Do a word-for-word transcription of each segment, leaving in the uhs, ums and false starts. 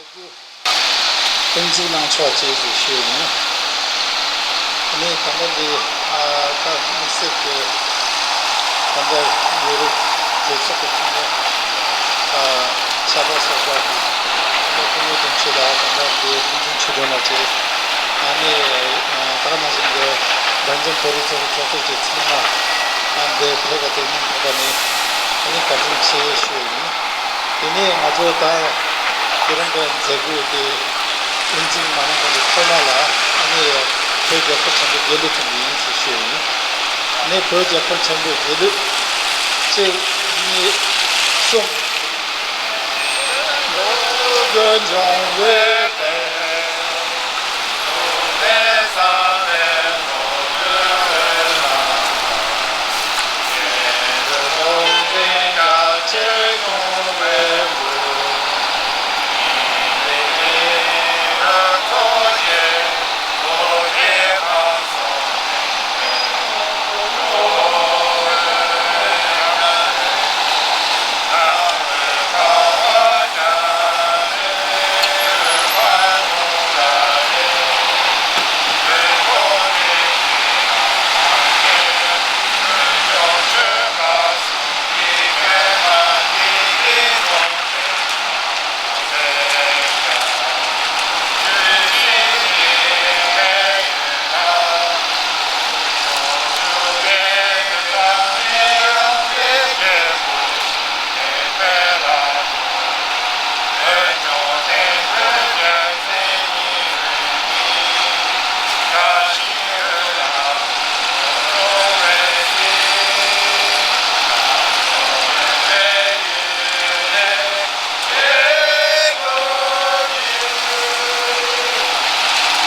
དབུ་འཛུགས་གནང་ཆོག་ཅེས་སུ་ཞུས་ཡིན། ནས་ད་ལྟ་འདི་ཨ་ད་དམིགས་བསལ་གྱི་ད་ལྟ་ཡོ་རོབ་རྒྱལ་ཚོགས་ཀྱི་ཚོགས་མི་ཨ་ཆབ་སྲིད་ཚོགས་པ་གི་ད་སྐུ་ངོ་དོན་གཅོད་དང་ད་ལྟ་འདི་དབུ་འཛུགས་ཆོས་སྒྲོན་ལགས་ཀྱིས་ཨ་ནི་ཨ་ད་ག་ནང་བཞིན་གྱི་འབར་ཆེན་བོད་རིགས་སློབ་ཕྲུག་ཚོགས་གཙོ་བཅས་ཚང་མ་ཨ་འདི་ཕེབས་པ་དེ་སྙིང་ཐག་པ་ནས་ཨ་ནི་བཀའ་དྲིན་ཆེ་ཞུ་ཡིན། དེ་ནས་ང་ཚོ་ད་དེ་རིང་གི་མཛད་སྒོ་དེ་དབུ་འཛུགས་གནང་གོང་གི་ཐོག་མ་ལ་ཨ་ནི་བོད་རྒྱལ་ཁབ་ཆེན་པོའི་རྒྱལ་གླུ་འཁྲབ་ཀྱི་ཡིན་ཞེས་ཞུས་ཡིན། ནས་བོད་རྒྱལ་ཁབ་ཆེན་པོའི་རྒྱལ་གླུ་གཅིག་གཉིས་གསུམ།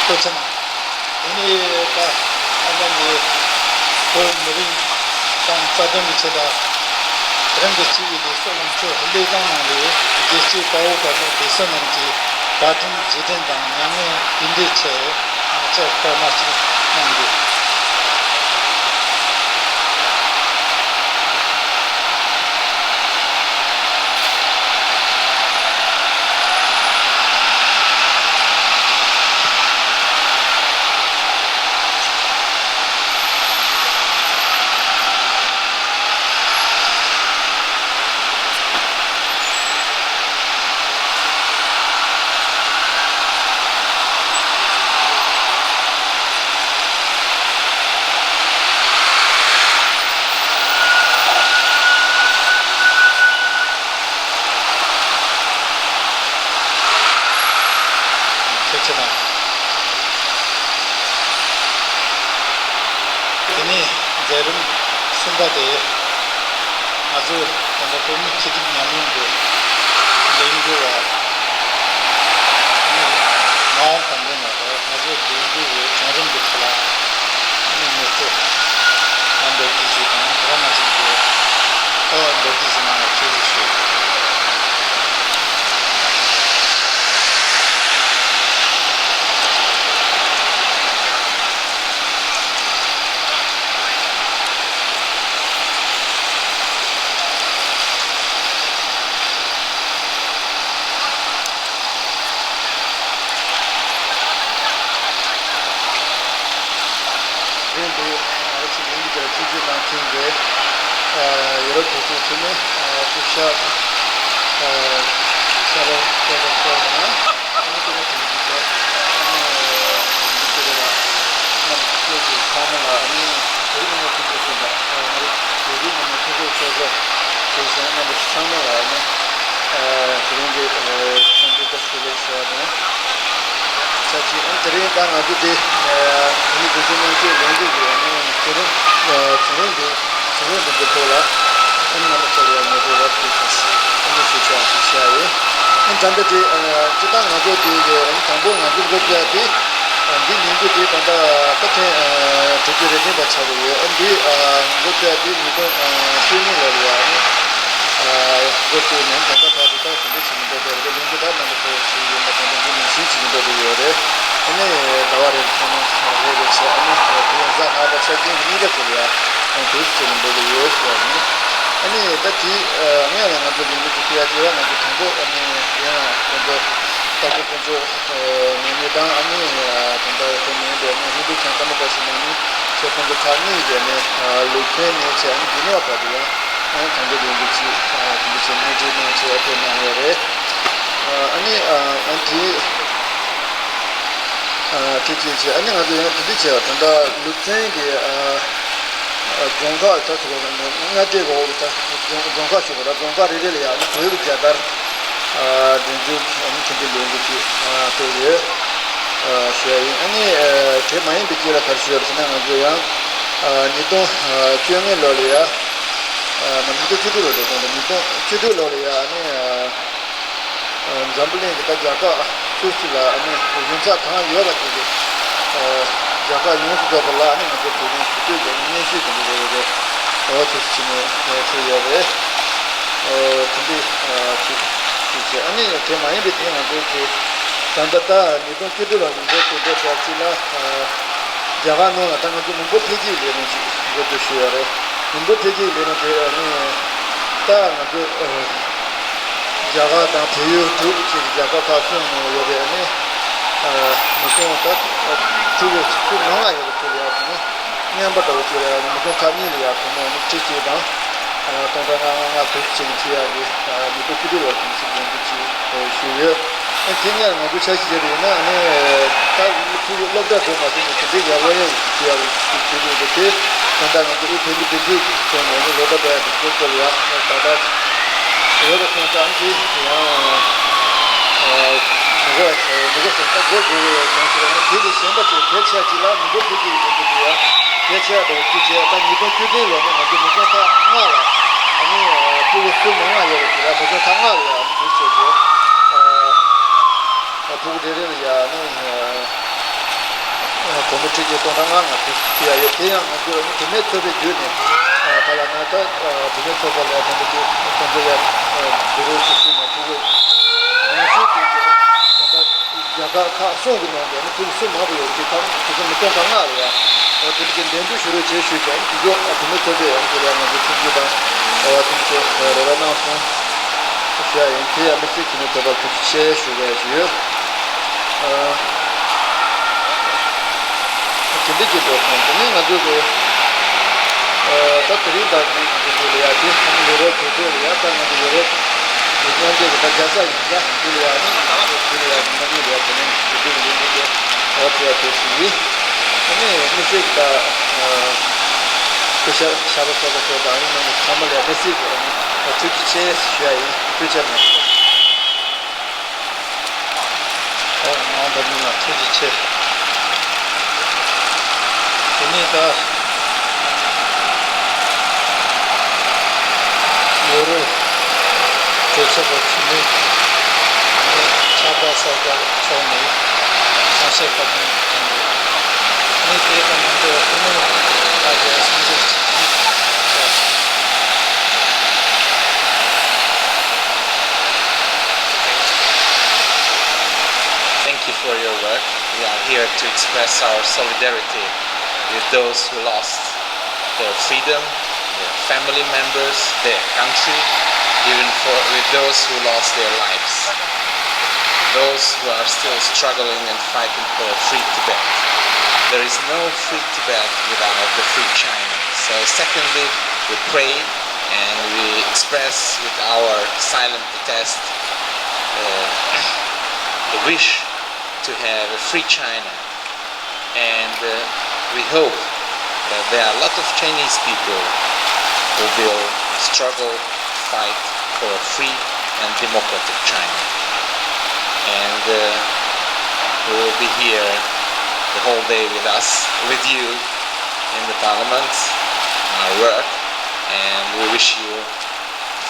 ཐུགས་རྗེ་གནང་། དེ་ནས་ད་ཨ་མ་ནས་བོད་མི་རིགས་དང་རྩ་དོན་གྱི་ཆེད་ལ་རང་གི་སྤྱི་པའི་ལས་བསོད་ནམས་ཚོ་བློས་བཏང་གནང་བའི་རྒྱལ་གཅེས་དཔའ་བོ་དཔའ་མོ་བདེ་སྲུང་རྣམས་ཀྱི་བཀའ་དྲིན་རྗེས་དྲན་དང་མྱ་ངན་གུས་འདུད་ཆེད་ང་ཚོ་བཀའ་མོལ་ཞིག་གནང་དགོས། ཐུགས་རྗེ་གནང་། དེ་ནས་མཛད་རིམ་གསུམ་པ་དེ། ང་ཚོ་ད་ལྟ་བོད་མི་སྤྱི་འཐུས་ཉམས་མྱོང་གི་ལས་འགུལ་བ་ནི་ངག་དབང་དམ་པ་ལགས་ང་ཚོ་ལས་འགུལ་བའི་བྱུང་རིམ་གྱི་ཐོག་ལ་ནི་ངེད་ཚོ་ལ་འབོད་སྐུལ་ཞུས་དང་། ད་ང་ཚོ་གི་ཨ་འབོད་སྐུལ་ཞུས་གནང་བར་ཐུགས་རྗེ་ཆེ། རིང་དུ་ང་རང་ཚོའི་ལས་འགུལ་དེར་ཆིབས་བསྒྱུར་གནང་མཁན་གྱི་ཡུ་རོབ་གྲོས་ཚོགས་འཐུས་མི་སྐུ་ཞབས་ཤ་རོ་ཀེ་རོ་མཆོག་དང་། ཨ་ནི་ཀེ་རོ་དེ་ཚོ་ཨ་ནི་ལས་འགུལ་དེ་ལ་རྣམ་པ་ཚོ་གི་ཚང་མ་ལ་ཨ་ནི་བོད་རིགས་མི་མང་སྤྱི་འཐུས་ཟིན་པ། ང་རང་ཚོ་བོད་རིགས་མི་མང་སྤྱི་འཐུས་ཚོགས་གཙོ་བཅས་སོང་རྣམ་པ་ཚང་མ་ལ་ཨ་ནི་དེ་རིང་གི་འཚམས་འདྲི་བཀྲ་ཤིས་བདེ་ལེགས་ཞུ་བ་དང་། ས་ཆེན་ཨ་ནི་དེ་རིང་ད་ང་ཚོ་དེ་བོད་མི་སྒེར་གྱི་དམངས་གཙོའི་ལས་འགུལ་གྱི་ཨ་ནི་དེ་རིང་བྱུང་རིམ་དེ་བྱུང་རིམ་དེ་གི་ཐོག་ལ་ཨ་ནི་རྣམ་པ་ཚོ་ལ་ངོ་སྤྲོད་རོབ་ཀྱིས་ཨ་ནི་ཞུ་ཆོག་ཞུ་བྱ་ཡིན། ཨ་ནི་ད་ལྟ་དེ་སྤྱིར་བཏང་ང་ཚོ་དེ་ཨ་ནི་དང་པོ་ང་ཚོ་འགོ་བཙུགས་ཡ་དེ། འདི་ལས་འགུལ་དེ་ད་ལྟ་ད་ཐེངས་དྲུག་ཅུ་རེ་བདུན་པ་ཆགས་ཀྱི་ཡོད། འདི་འགོ་བཙུགས་དེ་ཉིས་སྟོང་བཅུ་གཉིས་ལོ་ལ་ཡང་འགོ་བཙུགས་ནས་ད་ལྟ་བར་དུ་ད་དེ་འདྲ་བྱེད་ཀྱི་འདུག་དེ་རེད། ལས་འགུལ་ད་རྣམ་པ་ཚོ་ཞུ་ཡི་ཡིན་པ་དང་འདི་ནང་བཞིན་བྱེད་ཀྱི་འདུག་དེ་ཡོད་རེད། ཨ་ནི་ཟླ་བ་རེར་ཐེངས་མ་རེ་རེ་བྱས། ཨ་ནི་དེ་ཡང་གཟའ་ལྷག་པ་ཆ་རྐྱེན་གྱི་གཉིས་ཀ་དེ་ལ་ཡང་དེ་བྱེད་ཀྱི་འདུག་དེ་ཡོད་ཟེར་ནས། ཨ་ནི་ད་དེ་སྔོན་ལ་ང་ཚོ་ལས་འགུལ་དེ་སྤེལ་ཡ་དེ་ཡང་ང་ཚོ་དང་པོ་ཨ་ནི་དེ་ཡང་ཁོང་ཚོ། ཁོང་ཚོ་ནང་མི་དང་ཨ་ནི་དེ་འདྲ་དེ་མིན་པའི་ནི་ཧིན་རྡུ་ཁྱིམ་ཚང་མ་ག་ཞིག་ནང་མི་ཚོ་ཁོང་ཚོ་ཁག་གཉིས་ཀྱི་ནི་ལུགས་མཐུན་ནི་ཆེ་ཨ་ནི་འདི་ནས་བར་དུ་ཡང་ཨ་ནི་དམ་པའི་ལུང་གི་ཅིག་དེ་འདྲ་ཞིག་སྣེ་ཁྲིད་གནང་ཆེད་ཨ་ཕེབས་གནང་ཡོད་རེད། ཨ་ནི་ཨ་དེ་དེ་ཅིག་ཅིག་ཨ་ནི་ང་ཚོ་ཡང་དེ་འདྲ་བྱས་པ་ད་ལྟ་ལུགས་མཐུན་གྱི་རྫོང་ཁག་ད་ཚོ་མངའ་སྡེ་འོག་ད་རྫོང་རྫོང་ཁག་ཞུ་བ་ད་རྫོང་ཁག་རེ་རེ་ལ་ཡང་ཨ་ནི་བོད་ཀྱི་རྒྱལ་དར། ཨ་འདོན་རྒྱུ་ཨ་ནི་དེ་འདྲའི་ལས་འགུལ་ཅིག་ཨ་སྤེལ་ཡོད། ཨ་ཞུ་ཡ་ཡིན། ཨ་ནི་ཨ་དེ་མ་ཡིན་པའི་རྗེས་ལ་ག་རེ་ཞུ་ཡ་ཟེར་ན་ང་ཚོ་ཡང་ཨ་ཉིས་སྟོང་ཨ་བཅོ་ལྔ་ལོ་ལ་ཡ་ཨ་ཉིས་སྟོང་བཅུ་དྲུག་ལོ་རེད་དགོངས་དག་ཉིས་སྟོང་བཅུ་དྲུག་ལོ་ལ་ཡ་ཨ་ནི་ཨ་འཛམ་བུ་གླིང་གི་ད་རྒྱལ་ཁབ་སུ་སུ་ལ་ཨ་ནི་གཞུང་ཚབ་གང་ཡོད་པ་དེ་གི་ཨ་རྒྱལ་ཁབ་ཡོངས་སུ་རྫོགས་པ་ལ་ཨ་ནི་ང་ཚོ་བོད་དོན་ཞུ་གཏུག་གི་སྙན་ཞུ་དེ་འདྲ་རེ་རེ་འོ་དེ་བྱས་ནས་ཕུལ་ཡོད་རེད། ཨོ་དེ་འདྲའི་ཅིག་ཅིག་བྱས། ཨ་ནི་དེ་མ་ཡིན་པའི་དེ་ང་ཚོའི་གི་ད་ལྟ་ད་ཉིས་སྟོང་བཅུ་དྲུག་ལ་ཡིན་འདྲ་དེ་འདྲ་བྱས་ཅིག་ལ་རྒྱ་གར་ནང་ལ་ད་ང་ཚོ་མི་འབོར་འཕེལ་རྒྱས་ལས་རིམ་ཅིག་འགོ་འཛུགས་ཞུས་ཡོད་རེད། མི་འབོར་འཕེལ་རྒྱས་ལས་རིམ་དེ་ཨ་ནི་ད་ང་ཚོ་རྒྱ་གར་དང་བལ་ཡུལ་འབྲུག་བཅས་ཀྱི་རྒྱལ་ཁབ་ཁག་གསུམ་ནང་ཡོད་པའི་ཨ་ནི་མི་ཚང་ད་ཕྲུ་གུ་ཕྲུ་གུ་མང་ང་ཡོད་པ་ཚོ་ལ་ཡ་དེ་ནི་རྔན་པ་འདྲ་བོ་ཚོ་ལ་ཡ་མི་ཚང་ཁག་གཉིས་ལ་ཡ་དེ་ནི་ཁྲི་གཅིག་དང་སྟོང་ཕྲག་ལྔ་ལྔ་ལྔ་དུ་ཕྱིན་ཚུད་ཡག་གི་མི་ཚོ་ཕུད་དུ་ལོག་ཐུབ་ཞིག་ཡོང་རྒྱུ་ཅིག་ཞུས་ཡོད། དེ་སྔར་ང་ཚོ་ཆ་ཞིག་བྱས་པ་ཡིན་ན་ནི་ད་ཕྲུ་གུ་སློབ་གྲྭ་དུ་མ་ཟིན་ནས་དེ་འདྲའི་ཡག་སློབ་གཉེར་ཞུ་ཡག་ཅིག་བྱེད་དགོས་འདུག་དེ་ད་ལྟ་ང་ཚོ་ཨུ་བོད་མི་སྒྲིག་འཛུགས་ཐོག་ནས་ནི་ལོ་ཟླ་བར་ཡག་གི་སློབ་གྲྭ་ཡག་ད་ལྟ་ཡོད་པ་སོང་ཙང་དེ་ཡང་མི་དགོས་མི་དགོས་སོང་ཙང་སྒོ་སྒོ་ཡོད་ཀྱང་ཞིག་ལ་ནི་དེ་ལས་གཞན་པ་ཚོ་དེ་ཆ་ཅིག་ལ་མི་འགོ་ཕེབས་ཀྱི་ཡོད་འདུག་དེ་ཡང་དེ་ཆ་འདྲ་བོ་ཅིག་བྱས་ད་ཉིས་སྟོང་བཅུ་བདུན་ལོ་ནས་ང་ཚོ་མི་ཚང་ཁག་ལྔ་ལ་ཨ་ནི་ཕྲུ་གུ་སུམ་མང་ང་ཡོད་པ་ཅིག་ལ་མི་ཚང་ཁག་ལྔ་ལ་ཡང་དེ་བྱས་ཏེ་ཕྲུ་གུ་རེ་རེ་ལ་ཡང་ཨ་ནི་སྒོར་མོ་ཁྲི་གཅིག་སྟོང་ཕྲག་ལྔ་ང་ཚོས་ཕུལ་ཡ་ཡོད། དེ་ཡང་ང་ཚོས་ཨ་ནི་བུད་མེད་ཚོགས་པའི་བརྒྱུད་ནས་ད་ལ་ན་ད་བུད་མེད་ཚོགས་པ་ལ་ཡང་དེ་འདྲ་དེ་ཁོང་ཚོ་ཡང་བུ་རོགས་ཤིག་ཕུལ་ནས་ཕྲུ་གུ་མང་ཤོས་དེ་ད་ལྟ། རྒྱལ་ཁབ་ཁག་གསུམ་གྱི་ནང་དུ་ནི་ཕྲུ་གུ་སུ་མང་པོ་ཡོད་ཅེས་ཁམས་ཕྲུ་གུ་མི་སྟོང་ཕྲག་ལྔ་རེད་ཡ། འོ་དེ་འདྲ་གི་འགྲན་བསྡུར་ཞུ་རོགས་བྱེད་ཞུས་ཀྱང་དེ་ཚོ་ཨ་བུད་མེད་ཚོགས་པས་ཡང་དེ་ལ་ང་ཚོ་ཐུགས་རྗེ་དང་འོ་དེ་ཚོ་རེ་བ་གནང་སོང་ཞུ་ཡ་ཡིན། དེ་ཡང་དམིགས་བསལ་གྱི་ནི་དོ་པ་ཐུགས་རྗེ་ཆེ་ཞུ་དགོས་ཞུ་ཡོད། དེ་འདྲ་གི་འགྲོ་སོང་དེ་ནས་ང་ཚོ་གི་ད་དེ་རིང་ད་འདི་འདི་འདི་ལ་ཡ་དེ་ཡོ་རོབ་གྲོས་ཚོགས་ལ་ཡ་ད་ང་ཚོ་ཡོ་རོབ་ཀྱི་མཉམ་འབྲེལ་གྱི་ད་རྒྱལ་ས་ཡིན་ད་དེ་ལ་ཡ་ནི་དེ་ལ་ཡ་ནི་མ་ནི་ལ་ཡ་དེ་ནས་དེ་འདྲ་གི་ཡོད་འདུག་གི་འོ་དེ་ཡ་དེ་ཞིག་ཡིན། དེ་ནས་དམིགས་བསལ་གྱི་ད་སྐུ་ཞབས་ཤར་པ་ཚོགས་པ་ཚོ་དང་ཨ་ནི་ཚང་མ་ལ་ཡ་དམིགས་བསལ་གྱི་ཨ་ནི་ཐུགས་རྗེ་ཆེ་ཞུ་ཡ་ཡིན། ཐུགས་རྗེ་ཆེ་གནང་། ཨོ་ནང་པ་མི་ལ་ཐུགས་རྗེ་ཆེ། དེ་ནས་ད་ཡོ་རོབ་གྲོས་ཚོགས་ཀྱི་འཐུས་མི་ནས་ཆར་པ་གསར་པ་ཚོགས་ནས་གསུང་བཤད་བཀའ་དྲིན་བསྐྱངས་འདུག་ནས་དེ་དང་མཉམ་དུ་ཐུན་མོང་ལ་རྒྱལ་སྲུང་བརྗོད་ཅིག་བྱས་སོང་། Thank you for your work. We are here to express our solidarity with those who lost their freedom, their family members, their country, even for, with those who lost their lives, those who are still struggling and fighting for a free Tibet. There is no free Tibet without the free China. So secondly, we pray and we express with our silent protest uh, the wish to have a free China. And uh, we hope that there are a lot of Chinese people who will struggle, fight for a free and democratic China. And uh, we will be here the whole day with us, with you in the parliament, our work, and we wish you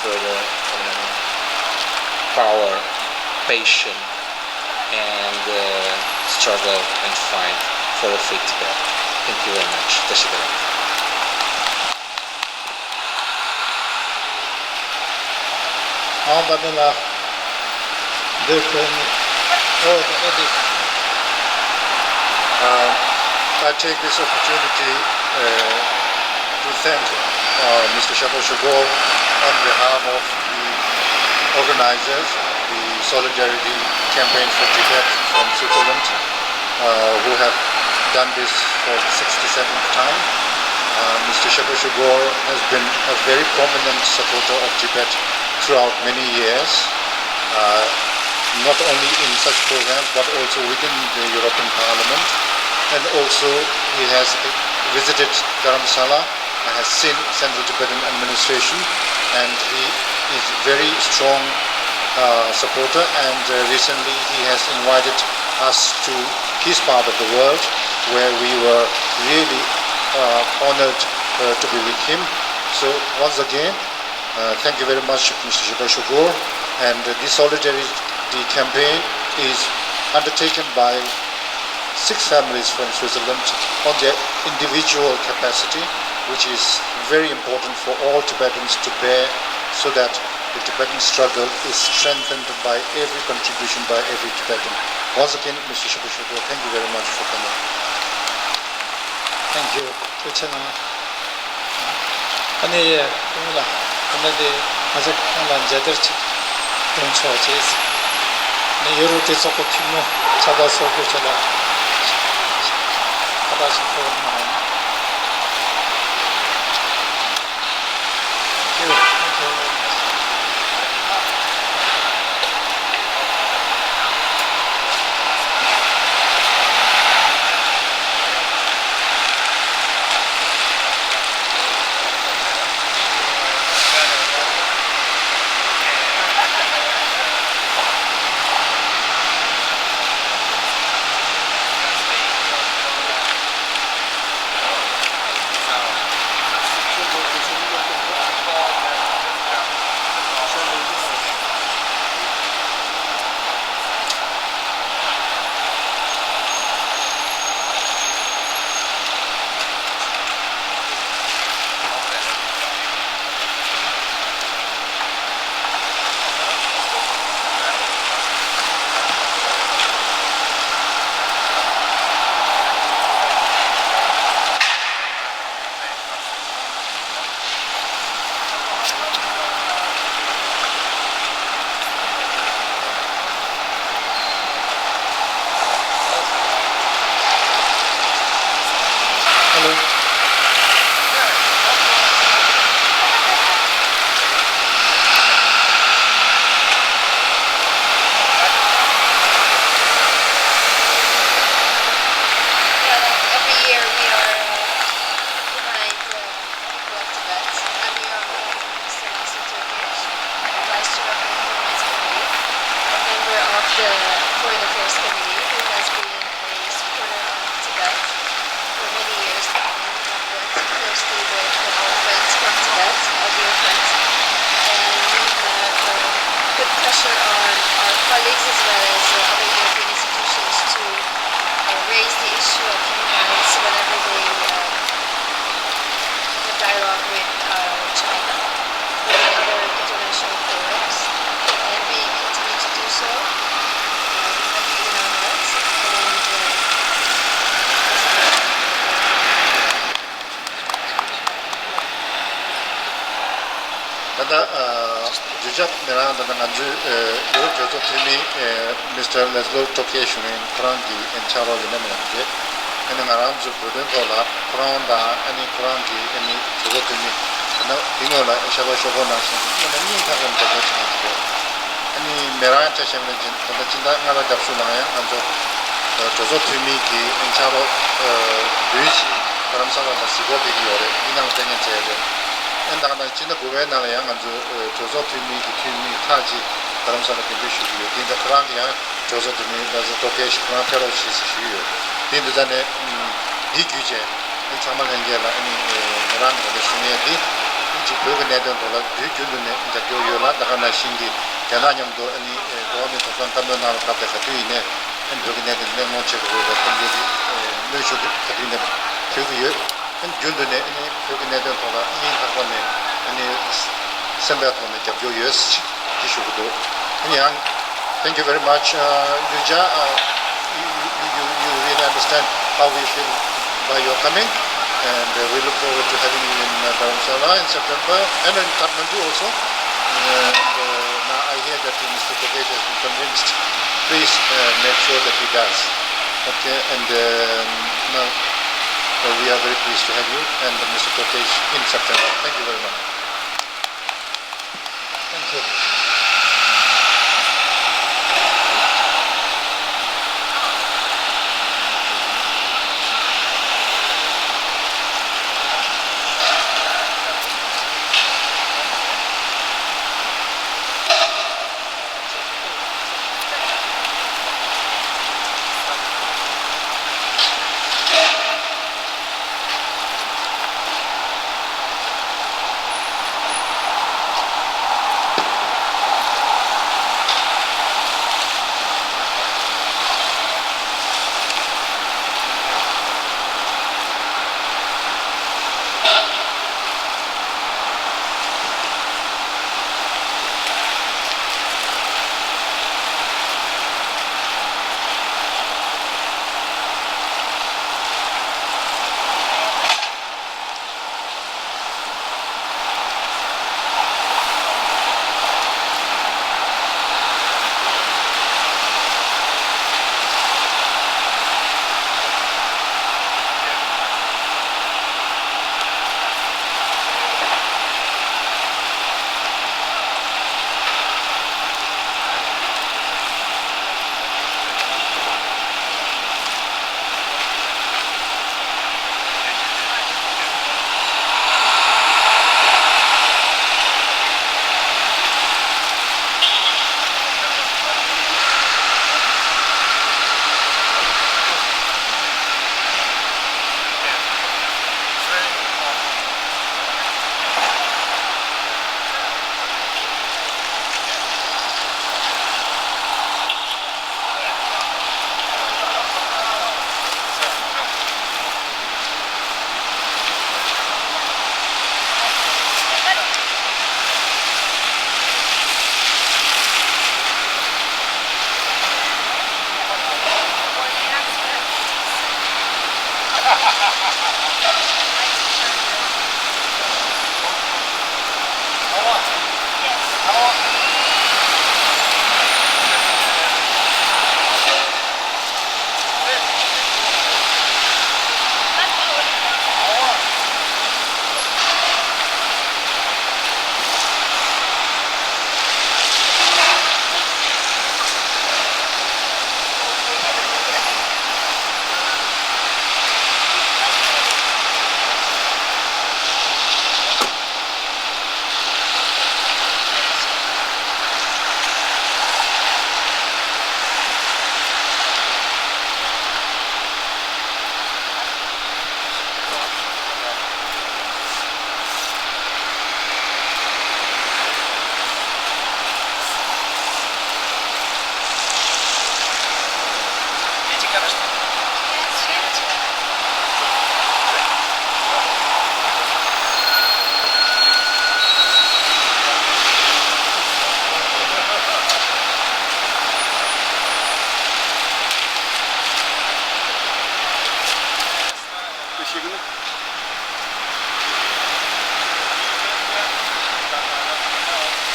further uh, power, patience, and uh, struggle and fight for a free Tibet. Thank you very much. Tashibara. All the love. Different. Oh, the edit. Um, I take this opportunity uh, to thank uh, Mister Shabo Shogol on behalf of the organizers, the Solidarity campaign for Tibet from Switzerland, uh, who have done this for the sixty-seventh time. Uh, Mister Shaba Shogor has been a very prominent supporter of Tibet throughout many years, uh, not only in such programs but also within the European Parliament, and also he has visited Dharamsala and has seen Central Tibetan Administration, and he is very strong uh, supporter, and uh, recently he has invited us to his part of the world, where we were really uh, honored uh, to be with him. So once again, uh, thank you very much, Mister Shaba Shogor, and uh, this solidarity campaign is undertaken by six families from Switzerland on their individual capacity, which is very important for all Tibetans to bear, so that the Tibetan struggle is strengthened by every contribution by every Tibetan. Once again, Mister Shaba Shogor, thank you very much for coming. Thank you. ཐུགས་རྗེ་གནང་། ཨ་ནི་ཡེ་ཀུན་ལ་ཨ་ནི་དེ་ང་ཚོ་ཁོང་ལ་མཇལ་དར་ཅིག་ཡོང་ཆོག་ཅེས། ནི་ཡོ་རོབ་གྲོས་ཚོགས་ཀྱི་འཐུས་མི་ཆབ་བདག་ཚོགས་གཙོ་ཁྱེད་ལ་ཁ་བརྡ་ཞིག་ཕུལ་གནང་རོགས་གནང་། Thank you. Thank you. Hello. Yeah, like every year we are uh, behind uh, people of Tibet. I'm a young Mister Master Turkish, Vice Chair of the Human Rights Committee, a member of the Foreign Affairs Committee, who has been a supporter of Tibet for many years now. We have worked closely with our friends from Tibet, our dear friends, and we have uh, put pressure on our colleagues as well as uh, other European institutions to uh, raise the issue of human rights whenever they uh, the dialogue with uh, China, with other international forums, and we continue to do so. Uh, we have it in our hearts, and uh, ད་ལྟ་ཨ་བརྗོད་བྱ་མི་རང་ད་ལྟ་ང་ཚོའི་ཨ་ཡུ་རོབ་གྲོས་ཚོགས་འཐུས་མི་ཨ་མིས་ཊར་ལེ་ཛི་ལོ་ཊོ་ཀེ་ཞུ་མཁན་ཁོ་རང་གི་ཨ་ཕྱག་རོགས་ཡིན་ནམ་ཡང་རེད། ཨ་ནི་ང་རང་ཚོའི་བོད་དོན་ཐོག་ལ་ཁོ་རང་དང་ཨ་ནི་ཁོ་རང་གི་ཨ་ནི་གྲོས་ཚོགས་འཐུས་མི་ད་ལྟ་དེ་སྔོན་ལ་ཨ་ཤ་པ་ཤོ་ཁོ་ནང་བཞིན་དངོས་གནས་སྙིང་ཐག་པ་ནས་རྒྱབ་སྐྱོར་བྱེད་མཁན་ཞིག་རེད། ཨ་ནི་མི་རང་ཆ་བཞག་ན་ཅིག་ད་ལྟ་སྤྱི་ཟླ་ལྔ་པ་རྒྱབ་ཤོག་ནང་ཡང་ང་ཚོ་གྲོས་ཚོགས་འཐུས་མི་གི་ཨ་ནི་ཕྱག་རོགས་བདུན་ཞིག་རྡ་རམ་ས་ལ་ལ་གཟིགས་སྐོར་ཕེབས་ཀྱི་ཡོད་རེད། འདི་ནང་ལ་ཕེབས་མཁན་བྱས་རེད། ཨ་ནི་ད་ག་ནང་སྤྱི་ཟླ་དགུ་པའི་ནང་ལ་ཡང་ང་ཚོའི་གྲོས་ཚོགས་འཐུས་མི་གི་འཐུས་མི་ཁག་ཅིག་རྡ་རམ་ས་ལ་གདན་འདྲེན་ཞུ་གི་ཡོད། དེ་འདྲ་ཁོ་རང་གི་ཡང་གྲོས་ཚོགས་འཐུས་མི་ལ་ཚོ་ཊོ་ཀེ་ཞིག་ཁོ་རང་ཕེབས་རོགས་བྱེད་ཟེར་ཞུས་ཡོད། དེ་འདི་ད་ནས་འདི་བརྒྱུད་བྱས་ཨ་ནི་ཚང་མ་ལྷན་རྒྱས་ལ་ཨ་ནི་ང་རང་གི་ད་ལྟ་ཞུ་ཡས་འདི་ཨ་ནི་གཅིག་བོད་ཀྱི་གནད་དོན་ཐོག་ལ་དུས་རྒྱུན་དུ་ནས་རྒྱབ་སྐྱོར་ཡོད་ལ། ད་ག་ནང་བཞིན་གྱི་རྒྱ་ནག་མཉམ་དུ་ཨ་ནི་འགྲོ་བ་མིའི་ཐོབ་ཐང་བཀའ་མོལ་གནང་བའི་སྐབས་དེ་ག་དུས་ཡིན་ནའི་ཨ་ནི་བོད་ཀྱི་གནད་དོན་གླེང་སློང་བྱེད་དགོས་པའི་ཐུགས་འདུན་དེ་གནོན་ཤུགས་ག་དུས་ནས་ཕུལ་གྱི་ཡོད། ཨ་ནི་རྒྱུན་དུ་ནས་ཨ་ནི་བོད་ཀྱི་གནད་དོན་ཐོག་ལ་སྙིང་ཐག་པ་ནས་ཨ་ནི་སེམས་པའི་ཐོག་ནས་རྒྱབ་སྐྱོར་ཡོད་ཅེས་ཞུ་གི་འདུག་ཨ་ནི་ཡང་། Thank you very much, uh, Yuja. Uh, you, you, you, you really understand how we feel by your coming, and uh, we look forward to having you in uh, Dharamshala in September and in Kathmandu also. And uh, now I hear that Mister Kotecha has been convinced. Please uh, make sure that he does. Okay, and um, now uh, we are very pleased to have you and Mister Kotecha in September. Thank you very much. Thank you.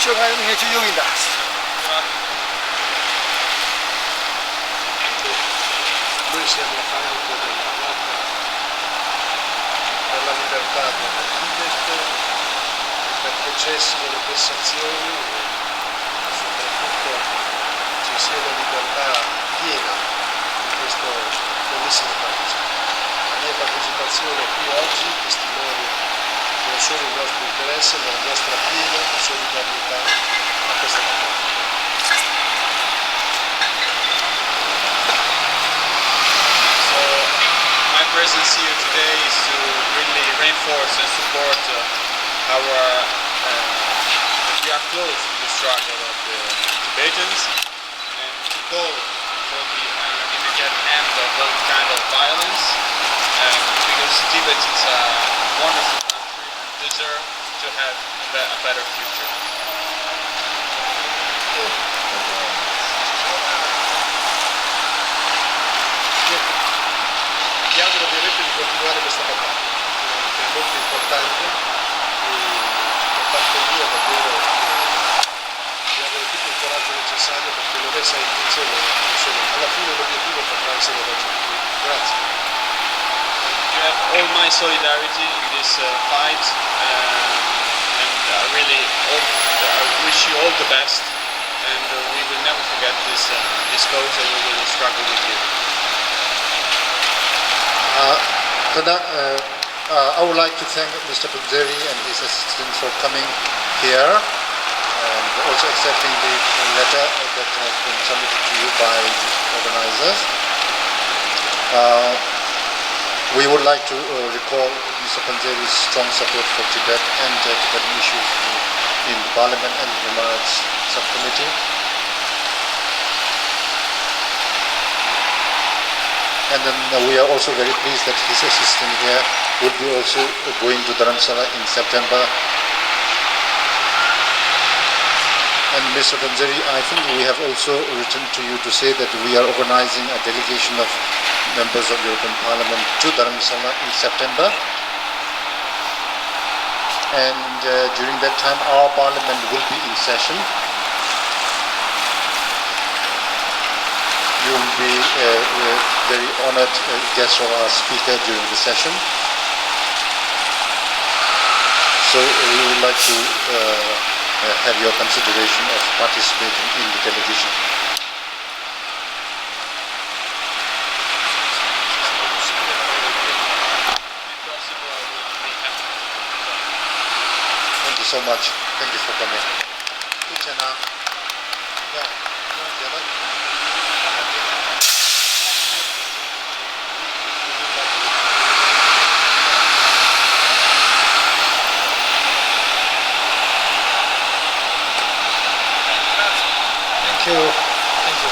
ཁྱོད་ཁ་ཡོད་ངས་ཁྱོད་ཡོང་ཡིན་ད། Noi siamo a fare un po' dell'altro. Per la libertà delle Fidesz, perché cessino le vessazioni, soprattutto ci sia una libertà piena in questo bellissimo paese. La mia partecipazione qui oggi testimonia non solo il nostro interesse, ma la nostra piena solidarietà a questa battaglia. So, my presence here today is to really reinforce and support uh, our, uh, that we are close to the struggle of the Tibetans and to call for the uh, immediate end of that kind of violence uh, because Tibet is a wonderful country and deserve to have a, be- a better future. Mi auguro ovviamente di continuare questa battaglia, che è molto importante e da parte mia davvero eh, vi auguro tutto Necessario perché non resta in tensione, insomma, alla fine l'obiettivo potrà essere raggiunto. Grazie. You have all my solidarity in this uh, fight, uh, and I really all, I wish you all the best, and uh, we will never forget this uh, this cause, and we will struggle with you. Uh, Tana, uh, uh, I would like to thank Mister Panzeri and his assistants for coming here and also accepting the letter that has been submitted to you by the organizers. Uh, we would like to uh, recall Mister Panzeri's strong support for Tibet and uh, Tibetan issues in the Parliament and Human Rights Subcommittee. And then uh, we are also very pleased that his assistant here will be also going to Dharamsala in September. And Mister Panzeri, I think we have also written to you to say that we are organizing a delegation of members of European Parliament to Dharamsala in September. And uh, during that time, our parliament will be in session. You will be uh, uh, very honored uh, guest of our speaker during the session. So uh, we would like to uh, uh, have your consideration of participating in the delegation. Thank you so much. Thank you for coming. Thank you. Thank you.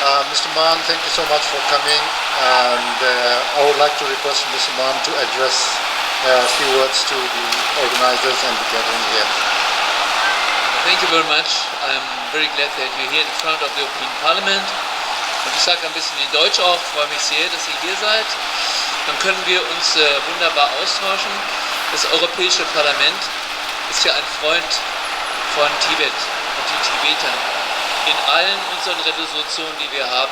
Uh, Mister Mann, thank you so much for coming, and uh, I would like to request Mister Mann to address a few words to the organizers and the gathering here. Thank you very much. I'm very glad that you're here in front of the European Parliament. Und ich sage ein bisschen in Deutsch auch, freue mich sehr, dass ihr hier seid. Dann können wir uns äh, wunderbar austauschen. Das Europäische Parlament ist ja ein Freund von Tibet und den Tibetern. In allen unseren Resolutionen, die wir haben,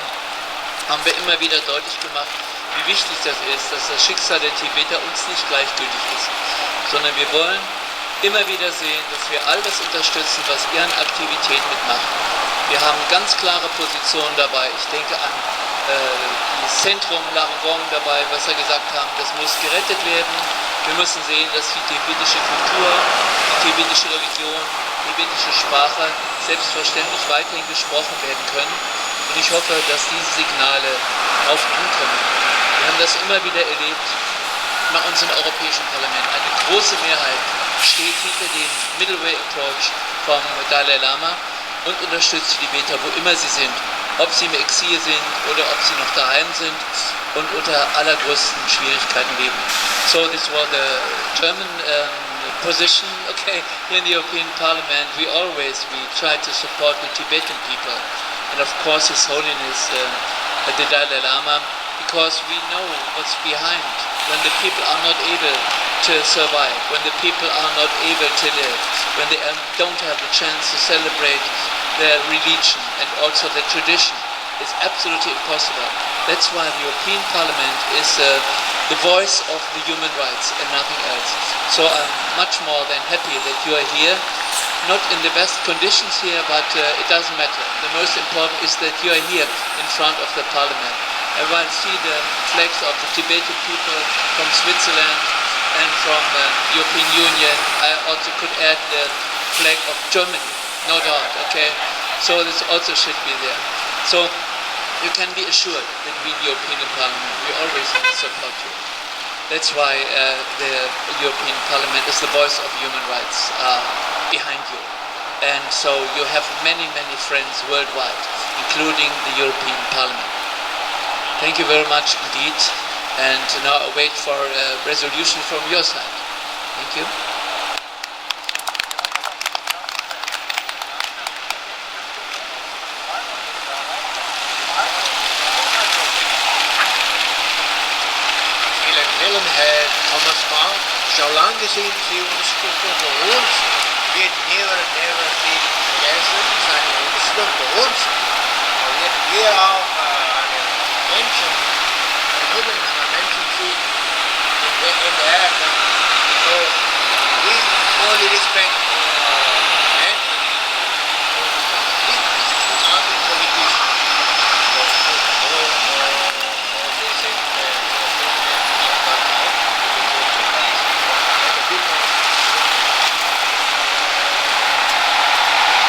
haben wir immer wieder deutlich gemacht, wie wichtig das ist, dass das Schicksal der Tibeter uns nicht gleichgültig ist, sondern wir wollen immer wieder sehen, dass wir all das unterstützen, was ihr an Aktivitäten mitmacht. Wir haben ganz klare Positionen dabei. Ich denke an äh, das Zentrum Largong dabei, was wir gesagt haben, das muss gerettet werden. Wir müssen sehen, dass die tibetische Kultur, die tibetische Religion, die tibetische Sprache selbstverständlich weiterhin gesprochen werden können. Und ich hoffe, dass diese Signale auch ankommen. Wir haben das immer wieder erlebt bei uns im Europäischen Parlament. Eine große Mehrheit steht hinter dem Middle Way Approach vom Dalai Lama und unterstützt die Tibeter, wo immer sie sind. Ob sie im Exil sind oder ob sie noch daheim sind und unter allergrößten Schwierigkeiten leben. So this was the German um, position. Okay, in the European Parliament, we always we try to support the Tibetan people, and of course, His Holiness uh, the Dalai Lama, because we know what's behind when the people are not able to survive, when the people are not able to live, when they um, don't have the chance to celebrate the religion and also the tradition. It's absolutely impossible. That's why the European Parliament is uh, the voice of the human rights and nothing else. So I'm much more than happy that you are here. Not in the best conditions here, but uh, it doesn't matter. The most important is that you are here in front of the Parliament. And while I see the flags of the Tibetan people from Switzerland and from the European Union, I also could add the flag of Germany. No doubt, okay? So this also should be there. So you can be assured that we in the European Parliament, we always support you. That's why uh, the European Parliament is the voice of human rights uh, behind you. And so you have many, many friends worldwide, including the European Parliament. Thank you very much indeed. And now I wait for a resolution from your side. Thank you. Vielen, vielen Herr Thomas Mann, schon lange sind Sie uns für uns. Wird never, never be vergessen, seine Unterstützung für uns. Und wir, wir auch äh, eine Menschen, eine Menschen sind in der, in der Erde. So, we only respect uh, Manson. This, this is not a politician.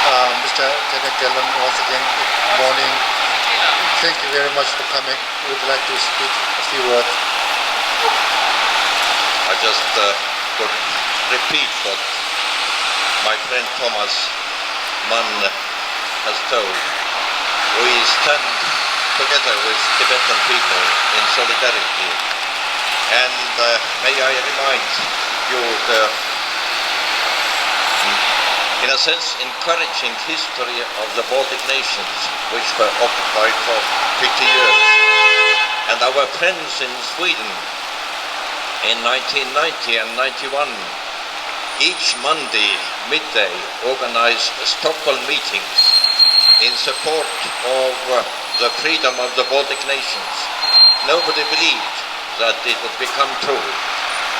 Uh, Mister Kenneth Callan, once again, good morning. Thank you very much for coming. Would like to speak a few words. I just uh, could repeat what my friend Thomas Mann has told. We stand together with Tibetan people in solidarity. And uh, may I remind you the, in a sense, encouraging history of the Baltic nations, which were occupied for fifty years. And our friends in Sweden in nineteen ninety and ninety-one, each Monday midday, organized Stockholm meetings in support of uh, the freedom of the Baltic nations. Nobody believed that it would become true,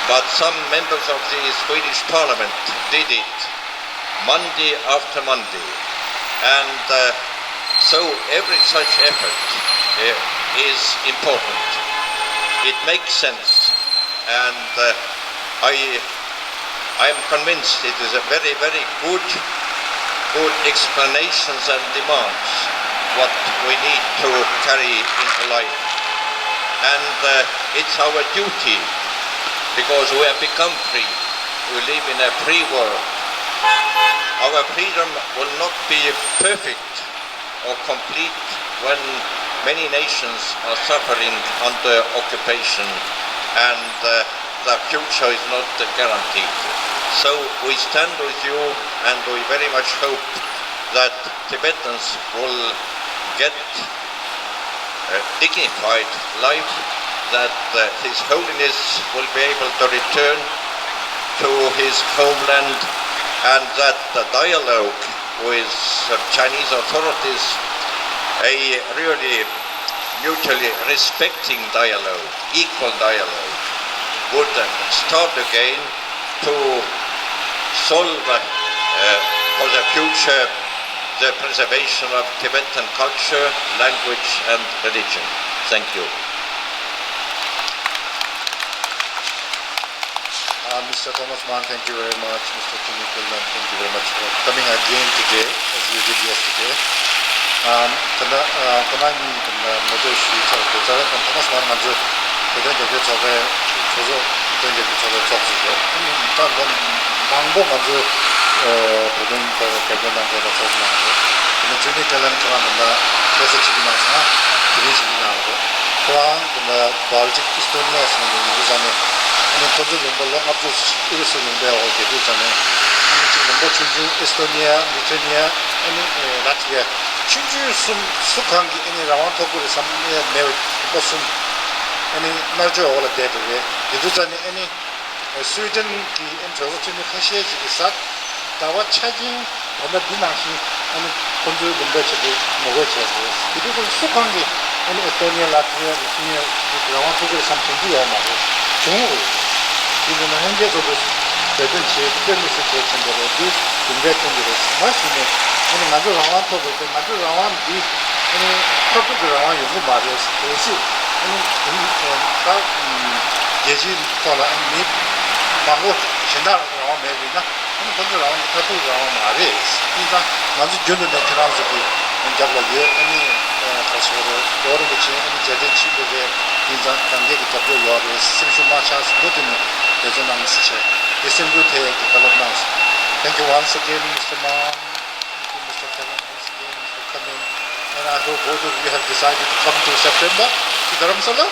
but some members of the Swedish parliament did it Monday after Monday. And uh, so every such effort uh, is important. It makes sense. And uh, I, I am convinced it is a very, very good, good explanations and demands what we need to carry into life. And uh, it's our duty because we have become free. We live in a free world. Our freedom will not be perfect or complete when many nations are suffering under occupation and uh, the future is not guaranteed. So we stand with you and we very much hope that Tibetans will get a dignified life, that uh, His Holiness will be able to return to his homeland, and that the dialogue with the Chinese authorities, a really mutually respecting dialogue, equal dialogue, would start again to solve uh, for the future the preservation of Tibetan culture, language and religion. Thank you. Uh, Mister Thomas Mann, thank you very much. Mister Jimmy Coleman, thank you very much for coming again today, as you did yesterday. Um, ཁོ་ན་ཁོ་ན་གཉིས་ཀྱི་ངོ་སྤྲོད་ཞུས་ཚར་དུས་ཙ་ར་དང་ཐོ་མཱས་མར་ང་ཚོས་བོད་དོན་རྒྱབ་སྐྱོར་ཚོགས་པའི་གྲོས་ཚོགས་བོད་དོན་རྒྱབ་སྐྱོར་ཚོགས་པའི་ཚོགས་གཙོ་རེད། ད་ལོ་མང་པོ་ང་ཚོས་བོད་དོན་རྒྱབ་སྐྱོར་གནང་མཁན་དང་ཚོགས་གནང་རེད། དེ་ནས་ཇོ་ནི་ཀེ་ལན་ཁོ་རང་དང་ད་ཁ་ས་ཅིག་གི་ནང་ཚང་དེ་རིང་ཞིག་གི་ནང་རེད། ཁོ་རང་དང་ད་བལ་ཇིག་ཨི་སྟོ་ནི་ཡ་ཟེར་ནས་ཡིན་དུས་ཙང་ནས་ཨ་ནི་ཁོ་ཚོ་ལུང་པ་ལོ་ལྔ་བཅུ་ཨི་རུ་སུ་ལུང་པའི་འོག་བསྡད་དུས་ཙང་ནས་ཨ་ནི་ཅིག་ལུང་པ་ཆུང་ཆུང་ཨི་སྟོ་ནི་ཡ་ལི་ཐུ་ནི་ཡ་ཨ་ནི་ལ་ཐི་ཝི་ཡ། ཆུང་ཆུང་གསུམ་སུ་གང་གིས་ཨ་ནི་རང་དབང་ཐོབ་ཀྱི་རེད་བསམ་ཡས་མེད་པ་གསུམ་ཨ་ནི་མནར་གཅོད་འོག་ལ་བསྡད་འགྲོ་གི་རེད། དེ་དུས་ཙང་ནས་ཨ་ནི་སུའི་ཌེན་གྱི་ཨ་ནི་གྲོས་ཚོགས་འཐུས་མི་ཁ་ཤས་ཤིག་གིས་གཟའ་ཟླ་བ་ཆ་རྐྱེན་ ད་ལྟ་འདི་ནང་བཞིན་ཨ་ནི་ཁོང་ཚོའི་ལུང་པ་ཆེ་པོ་ངོ་རྒོལ་བྱས་ཡོད། དེ་དུས་ཁོང་སུ་གང་གིས་ཨ་ནི་ཨེ་སྟོ་ནི་ཡ་ལ་ཐི་ཡ་ལི་ཐི་ཡ་རང་དབང་ཐོབ་དགོས་བསམ་དོན་གྱི་ཡོད་མ་རེད། བྱུང་ཡོད། དེ་ནི་ལྷན་རྒྱས་ཚོ་གིས་འབད་བརྩོན་བྱས་ཏེ་དམིགས་བསལ་གལ་ཆེན་པོ་རེད། འདི་གྲུབ་འབྲས་ཐོན་གྱི་རེད། མ་གཞི་ནས་ཨ་ནི་ང་ཚོ་རང་དབང་ཐོབ་དགོས་ཏེ། ང་ཚོའི་རང་དབང་འདི་ཨ་ནི་མཐར་ཐུག་གི་རང་དབང་ཡོང་གི་མ་རེད། གལ་སྲིད་ཨ་ནི་ད་རྒྱལ་སྤྱིའི་ཐོག་ལ་ཨ་ནི་མི་མང་པོ་གཞན་དག་རང་དབང་མེད་པ་ཡིན་ན། ཨ་ནི་ཁོང་ཚོའི་རང་དབང་དེ་མཐར་ཐུག་རང་དབང་མ་རེད། དེ་ཙང་ང་ཚོ་རྒྱུན་དུ་ནས་ཁྱེད་རང་ཚོ་གི་རྒྱབ་ལ་ཡོད། ཨ་ནི་ཨ་ག་ཟེར་རེད། རྒྱལ་བ་རིན་པོ་ཆེ་ཨ་ནི་རྒྱལ་བསྟན་ཆེན་པོ་རེད། དེ་ཙང་གང་གས་ཀྱི་རྒྱབ་སྐྱོར་ཡོད་རེད། སེམས་ཤུགས་མ་ཆག་མུ་མཐུད་ནས་འབད་བརྩོན་གནང་ཟེར་བྱས་དེ་སེམས་འགུལ་ཐེབས་ཀྱི་བཀའ་སློབ་གནང་སོང་། Thank you once again, Mister Mang. Thank you, Mister Teron, once again for coming. And I hope both of you have decided to come to September to Dharamsala.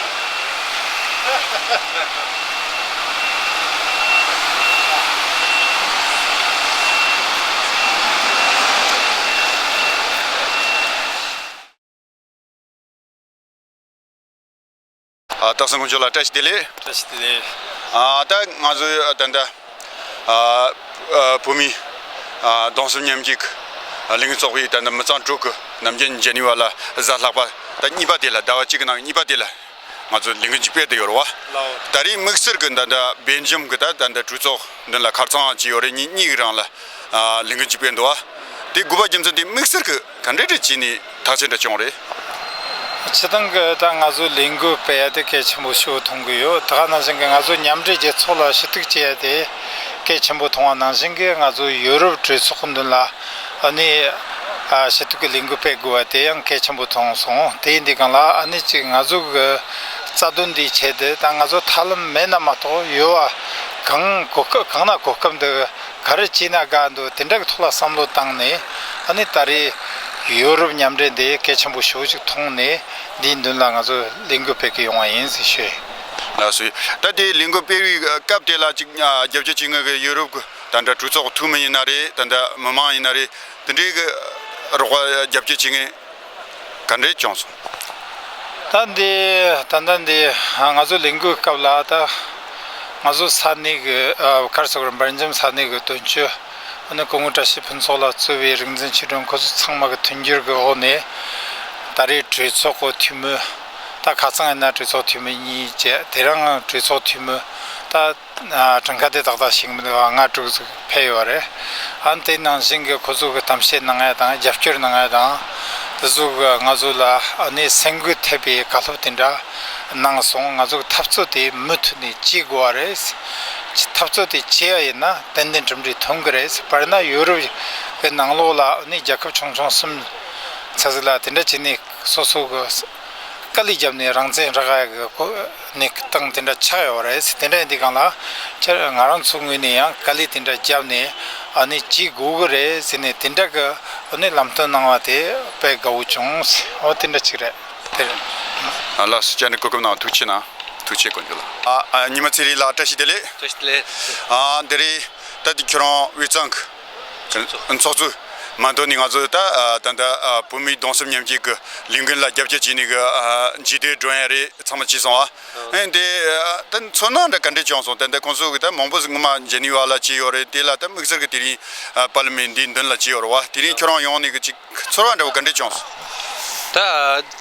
ཨ། སྟག་སེང་དཀོན་མཆོག་ལགས། བཀྲ་ཤིས་བདེ་ལེགས། བཀྲ་ཤིས་བདེ་ལེགས། ཨ། ད་ང་ཚོའི་ད་ལྟ་ཨ་ཨ་བོད་མི་ཨ་གདུང་སེམས་མཉམ་སྐྱེད་ཀྱི་ལས་འགུལ་ཚོགས་པའི་ད་ལྟ་མི་ཚང་དྲུག་གི་ནམ་རྒྱུན་ཇེ་ནི་ཝ་ལ་གཟའ་ལྷག་པ་ད་གཉིས་པ་དེ་ལ། ཟླ་བ་གཅིག་གི་ནང་གི་གཉིས་པ་དེ་ལ་ང་ཚོ་ལས་འགུལ་ཅིག་སྤེལ་བསྡད་ཡོད་རེད་བ། ལའོ། ད་རེས་དམིགས་བསལ་གྱི་ད་ལྟ་སྦེལ་ཇམ་གྱི་ད་ད་ལྟ་གྲོས་ཚོགས་མདུན་ལ་ཁ་རྩང་ཅིག་ཡོད་རེད། ཉིན་གཉིས་ཀྱི་རིང་ལ་ཨ་ལས་འགུལ་ཅིག་སྤེལ་འདུག་བ། དེ་དགོས་པ་རྒྱུ་མཚན་དེ་དམིགས་བསལ་གྱི་ག་འདྲ་འདྲ་བྱས་ནས་ཐག་བཅད་འདྲ་བྱུང་རེད། སྤྱིར་བཏང་གི་ད་ང་ཚོ་ལས་འགུལ་སྤེལ་ཡ་དེ་གལ་ཆེན་པོ་ཞིག་མཐོང་གི་ཡོད། ད་ག་ནང་བཞིན་གི་ང་ཚོ་མཉམ་འབྲེལ་རྒྱལ་ཚོགས་ལ་ཞུ་གཏུག་བྱེད་ཡ་དེ་གལ་ཆེན་པོ་མཐོང་བ་ནང་བཞིན་གི། ང་ཚོ་ཡོ་རོབ་གྲོས་ཚོགས་མདུན་ལ་ཨ་ནི་ཨ་ཞུ་གཏུག་གི་ལས་འགུལ་སྤེལ་དགོས་པ་དེ་ཡང་གལ་ཆེན་པོ་མཐོང་སོང་། དེ་ཡིན་དུས་སྒང་ལ་ཨ་ནི་ཅིག་ང་ཚོ་གི་རྩ་དོན་འདིའི་ཆེད་དུ་ད་ང་ཚོ་ཐབས་ལམ་མེད་ན་མ་གཏོགས། ཡོད་པ་གང་གོ་སྐབས་གང་ན་གོ་སྐབས་འདི་ག་རེ་བྱས་ན་དགའ་འདུག་དེ་འདྲ་གི་ཐོག་ལ་བསམ་བློ་བཏང་ནས། ཨ་ནི་ད་རེས་ཡོ་རོབ་མཉམ་འབྲེལ་འདི་གལ་ཆེན་པོ་ཞེ་པོ་ཅིག་མཐོང་ནས། འདིའི་མདུན་ལ་ང་ཚོ་ལས་འགུལ་སྤེལ་གི་ཡོང་བ་ཡིན་ཟེར་ཞུ། ལགས་སོ། ད་དེ་ལས་འགུལ་སྤེལ་བའི་སྐབས་དེ་ལ་ཅིག་ཨ་རྒྱབ་སྐྱོར་བྱེད་མཁན་གྱི་ཡོ་རོབ་གི་ད་ལྟ་གྲོས་ཚོགས་འཐུས་མི་ཡིན་ན་རེད། ད་ལྟ་མི་མང་ཡིན་ན་རེད། དེ་འདྲའི་གི་རོགས་པ་རྒྱབ་སྐྱོར་བྱེད་མཁན་ག་འདྲས་བྱུང་སོང་། ད་འདི་ད་ལྟ་འདི་ང་ཚོ་ལས་འགུལ་སྐབས་ལ་ད་ང་ཚོ་ས་གནས་གི་ཨ་ག་རེ་ཟེར་དགོས་རེད། སྦེལ་ཇམ་ས་གནས་གི་དོན་གཅོད་ཨ་ནི་སྐུ་ངོ་བཀྲ་ཤིས་ཕུན་ཚོགས་ལགས་གཙོས་པའི་རིག་འཛིན་ཆོས་སྒྲོན། ཁོ་ཚོ་ཚང་མ་གི་མཐུན་འགྱུར་གི་འོག་ནས། ད་རེས་གྲོས་ཚོགས་གི་འཐུས་མི་ད་ཁ་སང་ཡིན་ན་གྲོས་ཚོགས་འཐུས་མི་གཉིས་བྱས། དེ་རིང་གྲོས་ཚོགས་འཐུས་མི་ད་ཨ་གྲངས་ཀ་དེ་ཏག་ཏག་ཤེས་ཀྱི་མི་འདུག་ལྔ་དྲུག་ཙམ་ཕེབས་ཡོད་རེད། ཨ་ནི་དེ་ནང་བཞིན་གྱི་ཁོ་ཚོ་གི་གཏམ་བཤད་གནང་ཡ་དང་རྒྱབ་སྐྱོར་གནང་ཡ་དང་། དེ་ཚོ་གི་ང་ཚོ་ལ་ཨ་ནི་སེམས་འགུལ་ཐེབས་པའི་བཀའ་སློབ་དེ་འདྲ་གནང་སོང་། ང་ཚོ་གི་འཐབ་རྩོད་དེ་མུ་མཐུད་ནས་བྱེད་དགོས་པ་རེད། འཐབ་རྩོད་དེ་བྱས་པ་ཡིན་ན་ཏན་ཏན་གྲུབ་འབྲས་ཐོན་གི་རེད། དཔེར་ན་ཡོ་རོབ་གི་ནང་ལོགས་ལ་ཨ་ནི་རྒྱལ་ཁབ་ཆུང་ཆུང་གསུམ་ཙམ་ཟིག་ལ་དེ་འདྲ་བྱས་ནས། སོ་སོ་གི་དཀའ་ལས་བརྒྱབ་ནས་རང་བཙན་རག་ཡ་གི་གོ་གནས་སྟངས་དེ་འདྲ་ཆགས་ཡོད་རེད། དེ་འདྲ་ཡིན་དུས་སྒང་ལ་ཁྱེད་ང་རང་ཚོའི་ངོས་ནས་ཡང་དཀའ་ལས་དེ་འདྲ་བརྒྱབ་ནས་ཨ་ནི་བྱེད་དགོས་གི་རེད་ཟེར་ནས་དེ་འདྲ་གི་ཨ་ནི་ལམ་སྟོན་གནང་བ་དེ་དཔེ་དགའ་བོ་བྱུང་། འོ་དེ་འདྲ་ཅིག་རེད། དེ་རེད། ཨ་ལགས་སོ། ཅན་གོ་སྐབས་གནང་བ་ཐུགས་རྗེ་གནང་། ཐུགས་རྗེ་དཀོན་མཆོག་ལགས། ཨ་ཨ་ཉི་མ་ཚེ་རིང་ལགས་བཀྲ་ཤིས་བདེ་ལེགས། བཀྲ་ཤིས་བདེ་ལེགས། ཨ་འདི་རེད། ད་དེ་ཁྱོད་རང་དབུས་གཙང་གི་ཚོགས་གཙོ་མ་གཏོགས་ནི་ང་ཚོ་ད་ད་ལྟ་བོད་མིའི་གདུང་སེམས་མཉམ་སྐྱེད་ཀྱི་ལས་འགུལ་ལ་རྒྱབ་སྐྱོར་བྱས་ནས་གི་འཇིག་རྟེན་སྒྲོན་ཡ་རེད། ཚང་མ་བྱས་སོང་ཨ། ཨེ་འདི་ད་ཚོར་སྣང་འདྲ་ག་འདྲས་བྱུང་སོང་། ད་ལྟ་ཁོང་ཚོ་གི་ད་མང་པོ་ཞིག་སྔོན་མ་ཇེ་ནི་ཝ་ལ་བྱས་ཡོད་རེད། དེ་ལ་ད་དམིགས་བསལ་གི་དེ་རིང་པར་ལི་མེན་འདིའི་མདུན་ལ་བྱས་ཡོད་རེད་བ། དེ་རིང་ཁྱོད་རང་ཡོང་ནས་གི་ཅིག་ཚོར་བ་འདྲ་བོ་ག་འདྲས་བྱུང་སོང་། ད།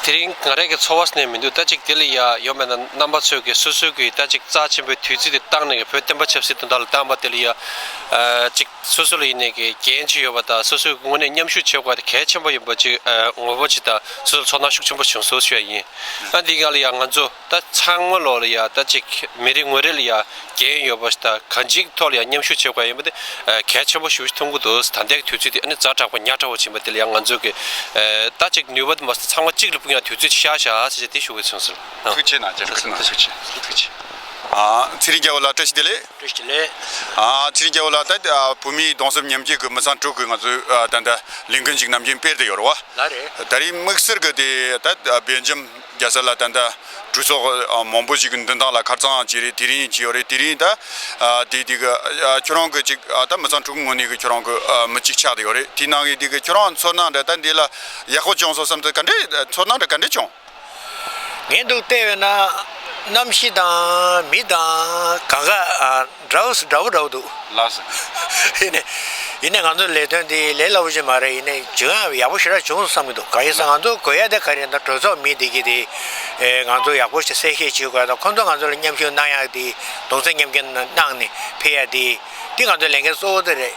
དེ་རིང་ང་རང་གི་ཚོར་བ་ཟེར་ནས་མི་འདུག་ད་ཅིག་དེ་ལ་ཡ་ཡོད་མེད་ན་རྣམ་པ་ཚོས་ཀྱི་སོ་སོའི་གི་ད་ཅིག་རྩ་ཆེན་པོའི་དུས་ཚོད་དེ་བཏང་ནས་གི་བོད་བསྟན་པ་ཆབ་སྲིད་དོན་དག་ལ་བཏང་པ་དེ་ལ་ཡ། ཨ་ཅིག་སོ་སོ་ལ་ཡིན་ནས་གི་འགན་ཅིག་ཡོད་པ་དང་། སོ་སོའི་ངོས་ནས་མཉམ་ཞུགས་བྱེད་དགོས་པ་དེ་གལ་ཆེན་པོ་ཡིན་པ་ཅིག་ཨ་ངོ་བོ་ཅིག་དང་སོ་སོར་ཚོར་སྣང་ཤུགས་ཆེན་པོ་བྱུང་སོང་ཞུ་ཡ་ཡིན། ཨ་འདི་ག་ལ་ཡ་ང་ཚོ་ད་ཚང་མ་ལོག་ལ་ཡ་ད་ཅིག་མི་རེ་ངོ་རེ་ལ་ཡ། འགན་ཡོད་པ་ཞིག་དང་གང་ཅིའི་ཐོག་ལ་ཡང་མཉམ་ཞུགས་བྱེད་དགོས་ཡིན་པ་དེ་གལ་ཆེན་པོ་ཞེ་པོ་ཞིག་མཐོང་གི་འདུག་ད་ལྟའི་དུས་ཚོད་དེ་ཨ་ནི་ཛ་དྲག་པོ་ཉག་ཕྲ་བོ་ཕྱིན་པ་དེ་ལ་ཡང་ང་ཚོ་གི་ད་ཅིག་ནུས་པ་དེ་མ་ཟད་ཚང་མ་གཅིག་ལ་སྤུངས་ཡ་དུས་ཚོད་ཅིག་ཤར་བཞག་ཟེར་བྱས་དེ་ཞུ་དགོས་བྱུང་སོང་། ཐུགས་རྗེ་གནང་། ཐུགས་རྗེ་གནང་། ཐུགས་རྗེ་ཆེ། ཐུགས་རྗེ་ཆེ། ཨ་ཚེ་རིང་རྒྱལ་པོ་ལགས་བཀྲ་ཤིས་བདེ་ལེགས། བཀྲ་ཤིས་བདེ་ལེགས། ཨ་ཚེ་རིང་རྒྱལ་པོ་ལགས་ད་ཨ་བོད་མིའི་གདུང་སེམས་མཉམ་སྐྱེད་ཀྱི་མི་ཚང་དྲུག་གིས་ང་ཚོའི་ཨ་ད་ལྟ་ལས་འགུལ་ཅིག་ནམ་རྒྱུན་སྤེལ་བསྡད་ཡོད་རེད་བ། ལགས་རེད། ད་རེས་དམིགས་བསལ་གྱི་དེ་ད་ཨ་སྦེལ་ཇམ་རྒྱལ་ས་ལ་ད་ལྟ་གྲོས་ཚོགས་ཨ་མང་པོ་ཞིག་གི་མདུན་ཐང་ལ་ཁ་རྩང་བྱས་རེད། དེ་རིང་བྱས་ཡོད་རེད། དེ་རིང་ད་ཨ་དེ་དེ་གི་ཨ་ཁྱོད་རང་གི་ཅིག་ཨ་ད་མི་ཚང་དྲུག་གི་ངོས་ནས་གི་ཁྱོད་རང་གི་ཨ་མི་གཅིག་ཆགས་བསྡད་ཡོད་རེད། དེ་ནང་གི་དེ་གི་ཁྱོད་རང་ཚོར་སྣང་འདྲ་ད་འདི་ལ་ཡག་པོ་བྱུང་སོང་བསམ་ཚུལ་ག་འདྲས་ཚོར་སྣང་འདྲ་ག་འདྲས་བྱུང་། ངས་འདུག་བལྟས་པས་ན་གནམ་གཤིས་དང་མི་དང་གང་ག་ཨ་འདྲ་བོ་འདྲ་བོ་འདུག་ལགས་སོ། ཡིན་ནས་ ཡིན་ནའི་ང་ཚོ་ལས་དོན་འདི་ལས་སླ་པོ་ཞིག་མ་རེད། ཡིན་ནའི་བྱུང་ཡ་ཡག་པོ་ཞེ་དྲག་བྱུང་སོང་བསམ་གྱི་འདུག་གང་ཡིན་ཟེར་ང་ཚོ་དགོས་ཡ་དེ་ག་རེ་ཡིན་ན་གྲོས་ཚོགས་མི་འདི་གི་དེ་ཨེ་ང་ཚོ་ཡག་པོ་ཞིག་གསལ་བཤད་བྱེད་དགོས་ཡ་དང་ཁོང་ཚོ་ང་ཚོ་ལ་མཉམ་ཞུགས་གནང་ཡ་དེ་གདུང་སེམས་མཉམ་སྐྱེད་གནང་ནས་ཕེབས་ཡ་དེ་དེ་ང་ཚོ་ལས་འགན་གཙོ་བོ་དེ་རེད།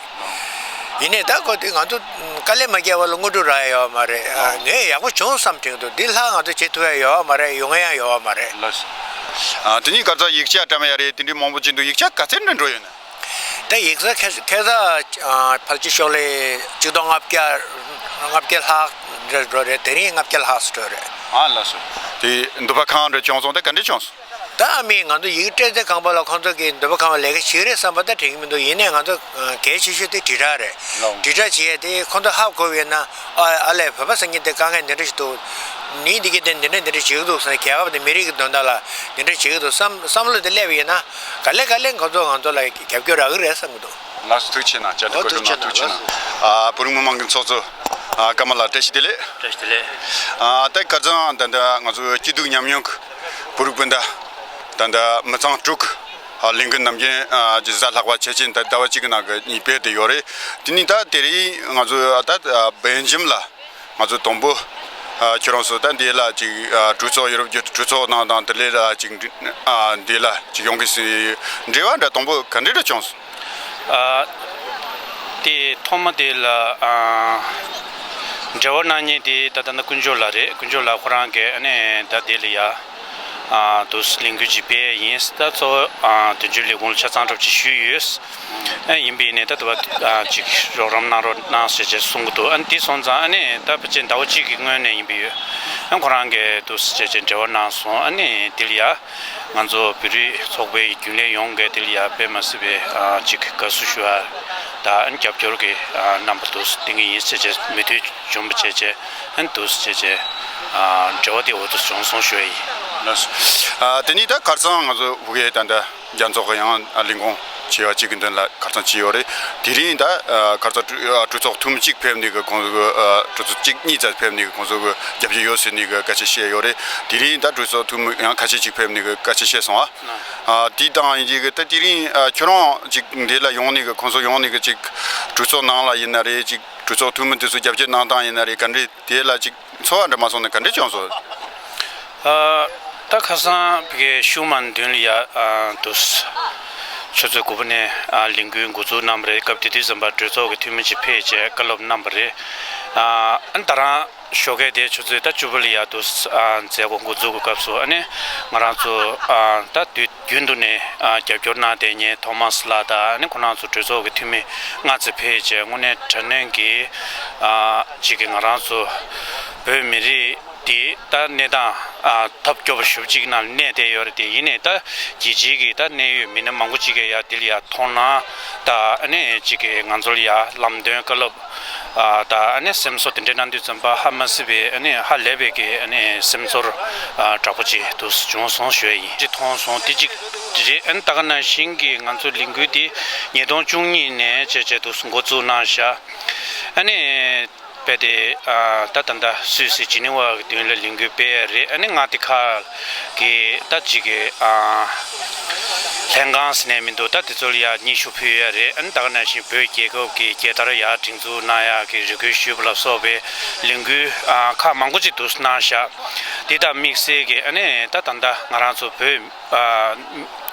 ཡིན་ནའི་ད་ཁོ་དེ་ང་ཚོ་དཀའ་ལས་མ་བརྒྱབ་པ་ལ་དངོས་གྲུབ་རག་ཡ་ཡོད་མ་རེད། ཨ་ངས་ཡག་པོ་བྱུང་བསམ་དྲན་གྱི་འདུག་འདི་ལྷག་ང་ཚོ་བྱེད་ཐུབ་ཡ་ཡོད་མ་རེད། ཡོང་ཡ་ཡོད་མ་རེད། ལགས་སོ། ཨ་དེ་གཉིས་ཀ་ཚ་ཡིག་ཆ་བཀྲམ་ཡ་རེད། དེ་འདྲའི་མང་པོ་ཅིག་འདུག་ཡིག་ཆ་ག་ཚོད་འདྲ་འགྲོ་ཡོད་ན། ད་ཡིག་ཚད་ཁ་ཁ་ཚ་ཕལ་ཆེར་ཤོག་ལེ་གཅིག་སྟོང་ལྔ་བརྒྱ་ལྔ་བརྒྱ་ལྷག་འདྲ་འགྲོ་རེད། དེ་རིང་ལྔ་བརྒྱ་ལྷག་ཙམ་འགྲོ་རེད། ཨ་ལགས་སོ། དེ་འདུ་བ་ཁང་འདྲ་བྱུང་སོང་། ད་ག་འདྲ་བྱུང་སོང་། ད་ཨ་མི་ང་ཚོ་ཡིག་སྤྲད་ཚེ་གང་པོ་ལ་ཁོང་ཚོ་གིས་འདུ་བ་ཁང་ལ་ལས་ཀ་བྱེད་རེད་བསམ་པ་ད་དྲན་གྱི་མི་འདུག་ཡིན་ནའི་ང་ཚོ་གལ་ཆེ་ཤོས་དེ་དྲིལ་བསྒྲགས་རེད། ལགས། དྲིལ་བསྒྲགས་བྱེད་ཡས་དེ་ཁོང་ཚོ་ཧ་གོ་བས་ན་ཨ་ཨ་ལས་བོད་པ་ཟེར་མཁན་དེ་དཀའ་ངལ་འདི་འདྲ་ཞིག་འདུག་ནི་འདི་གི་དེ་འདི་འདྲ་འདི་འདྲ་བྱེད་ཀྱི་འདུག་ཟེར་ནས་རྒྱལ་ཁབ་དང་མི་རིགས་ཀྱི་དོན་དག་ལ་འདི་འདྲ་བྱེད་ཀྱི་འདུག་བསམ་བསམ་བློ་དེ་སླེབས་པ་ཡིན་ན། ག་ལེ་ག་ལེ་ཁོ་ཚོ་ང་ཚོ་ལ་རྒྱབ་སྐྱོར་རག་གི་རེད་བསམ་གྱི་འདུག་ལགས་སོ། ཐུགས་རྗེ་ཆེ་གནང་། བཅར་འདྲི་བཀའ་དྲིན་གནང་། ཐུགས་རྗེ་ཆེ་གནང་། ཨ་བོད་རིགས་མི་མང་གི་ཚོགས་གཙོ་ཨ་ཀརྨ་ལགས་བཀྲ་ཤིས་བདེ་ལེགས། བཀྲ་ཤིས་བདེ་ལེགས། ཨ་ད་ཁ་སང་ད་ལྟ་ང་ཚོ་སྐྱིད་སྡུག་མཉམ་མྱོང་གི་བོད་རིགས་སྤུན་ཟླ་ད་ལྟ་མི་ཚང་དྲུག་ཨ་ལས་འགུལ་ནམ་རྒྱུན་ཨ་ཇི་ཟ་ལྷག་པ་ཆེ་ཆེན་ད་ཟླ་བ་གཅིག་གི་ནང་གི་གཉིས་སྤེལ་བསྡད་ཡོད་རེད། དེ་ནི་ད་དེ་རིང་ང་ཚོ་ད་སྦེལ་ཇམ་ལ། ང་ཚོ་དང་པོ་ཨ་ཁྱོད་རང་ཚོ་ད་འདི་ལ་ཅིག་ཨ་གྲོས་ཚོགས་ཡོ་རོབ་ཀྱི་གྲོས་ཚོགས་ནང་དང་དེ་ལས་ལ་ཅིག་ཨ་འདི་ལ་ཅིག་ཡོང་གི་སྲིད་འབྲེལ་བ་འདྲ་དང་པོ་ག་འདྲ་འདྲ་བྱུང་སོང་། ཨ་དེ་ཐོག་མ་དེ་ལ་ཨ་འབྲེལ་བ་གནང་མཁན་དེ་ད་ལྟ་ན་དཀོན་མཆོག་ལགས་རེད། དཀོན་མཆོག་ལགས་ཁོ་རང་གིས་ཨ་ནི་ད་དེ་ལ་ཡ། ཨ་དུ་ལས་འགུལ་ཅིག་སྤེལ་ཡིན། ད་གཙོ་བོ་ཨ་དོན་གཅོད་ལས་ཁུངས་ལ་ཆ་ཚང་གྲབས་ཅིག་ཞུས་ཡོད། ཨ་ཡིན་པ་ཡིན་ནའི་ད་དུ་བ་ཨ་ཅིག་རོགས་རམ་གནང་རོགས་གནང་ཟེར་བྱས་གསུང་གི་འདུག་ཨ་འདི་སོང་ཙང་ཨ་ནི་ད་ཕལ་ཆེར་ཟླ་བ་གཅིག་གི་སྔོན་ནས་ཡིན་པ་ཡོད། ཨ་ཁོ་རང་གིས་དུ་བྱས་བྱས་འབྲེལ་བ་གནང་སོང་། ཨ་ནི་དེ་ལ་ཡ་ང་ཚོ་བོད་རིགས་ཚོགས་པའི་རྒྱུན་ལས་ཡོངས་ཀྱིས་དེ་ལ་ཡ་དཔེ་མ་སྲིད་པའི་ཨ་ཅིག་དགའ་བསུ་ཞུ་བ་ད་ཨ་ནི་རྒྱབ་སྐྱོར་གྱི་ཨ་རྣམ་པ་དུ་བསྟན་གྱི་ཡིན་ཟེར་བྱས་མོས་མཐུན། བྱུང་བ་བྱས་རྗེས་ཨན་དུ་བྱས་རྗེས་ཨ་འབྲེལ་བ་དེ་འོག་ཏུ་བྱུང་སོང་ཞུ་ཡ་ཡིན། ལགས་སོ། ཨ་དེ་ནི་ད་ཁ་སང་ང་ཚོ་ཕ་གིའི་ད་ལྟ་རྒྱལ་ཚོགས་ཀྱི་ཡང་ཨ་ལས་ཁུངས་ཆེ་བ་གཅིག་གི་མདུན་ལ་ཁ་སང་ཕྱིན་ཡོད་རེད། དེ་རིང་ད་ཨ་ཁ་སང་གྲོས་ཨ་གྲོས་ཚོགས་འཐུས་མི་གཅིག་ཕེབས་ནས་གི་ཁོང་ཚོ་གི་ཨ་གྲོས་ཚོགས་གཅིག་གཉིས་ཙམ་ཕེབས་ནས་གི་ཁོང་ཚོ་གི་རྒྱབ་སྐྱོར་ཡོད་ཟེར་ནས་གི་བཀའ་ཆད་བཤད་ཡོད་རེད། དེ་རིང་ད་གྲོས་ཚོགས་འཐུས་མི་ཡང་ཁ་ཤས་གཅིག་ཕེབས་ནས་གི་བཀའ་ཆད་བཤད་སོང་ཨ། ཨ་དེ་དང་ཡིན་གྱི་གི་ད་དེ་རིང་ཨ་ཁྱོད་རང་གཅིག་འདི་ལ་ཡོང་ནས་གི་ཁོང་ཚོ་ཡོང་ནས་གི་གཅིག་གྲོས་ཚོགས་ནང་ལ་ཡིན་ན་རེད། གཅིག་གྲོས་ཚོགས་འཐུས་མི་དེ་ཚོ་རྒྱབ་སྐྱོར་གནང་སྟངས་ཡིན་ན་རེད། ག་འདྲ་དེ་ལ་ཅིག་ཚོར་བ་འདྲ་མ་སོང་ན་ག་འདྲ་བྱུང་སོང་། ཨ་ད་ཁ་སང་བི་གའི་ཤུ་མན་མདུན་ལ་ཡ་ཨ་དུ་ཆུ་ཚོད་དགུ་པ་ནས་ཨ་ལས་འགུལ་འགོ་འཛུགས་གནང་བ་རེད། སྐབས་དེ་དུས་ཙམ་པ་གྲོས་ཚོགས་ཀྱི་འཐུས་མི་ཅིག་ཕེབས་བྱས་བཀའ་སློབ་གནང་བ་རེད། ཨ་ཨ་ད་རང་ཞོགས་ཀས་དེ་ཆུ་ཚོད་ད་བཅུ་པ་ལ་ཡ་དུ་ཨ་མཛད་སྒོ་འགོ་འཛུགས་ཀྱི་སྐབས་སུ་ཨ་ནི་ང་རང་ཚོ་ཨ་ད་དུས། རྒྱུན་དུ་ནས་ཨ་རྒྱབ་སྐྱོར་གནང་བསྡད་མཁན་ཐོ་མཱ་སི་ལགས་དང་ཨ་ནི་ཁོ་རང་ཚོ་གྲོས་ཚོགས་ཀྱི་འཐུས་མི་ལྔ་ཙམ་ཕེབས་བྱས་དངོས་གནས་དྲང་གནས་ཀྱི་ཨ་ཅིག་གི་ང་རང་ཚོ་བོད་མི་རིགས་འདི་ད་གནས་སྟངས་ཨ་ཐབས་སྐྱོ་པོ་ཞེ་པོ་ཅིག་ནང་གནས་བསྡད་ཡོད་རེད། དེ་ཡིན་ནའི་ད་རྒྱལ་སྤྱིའི་གི་ད་གནད་ཡོད་མི་སྣ་མང་པོ་ཅིག་གིས་ཡ་དེ་ལ་ཡ་མཐོང་སྣང་དང་ཨ་ནི་ཅིག་གི་ང་ཚོ་ལ་ཡ་ལམ་སྟོན་བཀའ་སློབ། ཨ་ད་ཨ་ནི་སེམས་གསོ་དེ་འདྲའི་གནང་དུས་ཙམ་པ་ཧ་མ་སི་བའི་ཨ་ནི་ཧ་ལས་པའི་གི་ཨ་ནི་སེམས་ཚོར་ཨ་དྲག་པོ་ཅིག་དུ་བྱུང་སོང་ཞུ་ཡ་ཡིན། ཅིག་མཐོང་སོང་དེ་ཅིག་རེད། ཨ་ནི་ད་ག་ནང་བཞིན་གི་ང་ཚོ་ལས་འགུལ་དེ་ཉིས་སྟོང་བཅུ་གཉིས་ནས་བྱས་བྱས་དུ་འགོ་བཙུགས་གནང་ཤག་ཨ་ནི་དཔེ་དེ་ཨ་ད་ད་ལྟ་སུད་སི་ཇི་ནི་ཝ་གི་མདུན་ལ་ལས་འགུལ་སྤེལ་ཡ་རེད། ཨ་ནི་ང་དེ་ཁ་གི་ད་ཅིག་གི་ཨ་ལྷན་ཁང་ཟེར་ནས་མི་འདུག་ད་དེ་ཚོ་ལ་ཡ་སྙན་ཞུ་ཕུལ་ཡ་རེད། ཨ་ནི་ད་ག་ནང་བཞིན་བོད་རྒྱལ་ཁབ་ཀྱི་རྒྱལ་དར་ཡར་སྒྲེང་འཛུགས་གནང་ཡ་གི་རེ་སྐུལ་ཞུས་པ་ལ་སོགས་པའི་ལས་འགུལ་ཨ་ཁག་མང་པོ་ཅིག་འདུག་གནང་ཤག་དེ་དང་དམིགས་བསལ་གྱི་ཨ་ནི་ད་ད་ལྟ་ང་རང་ཚོ་བོད་ཨ་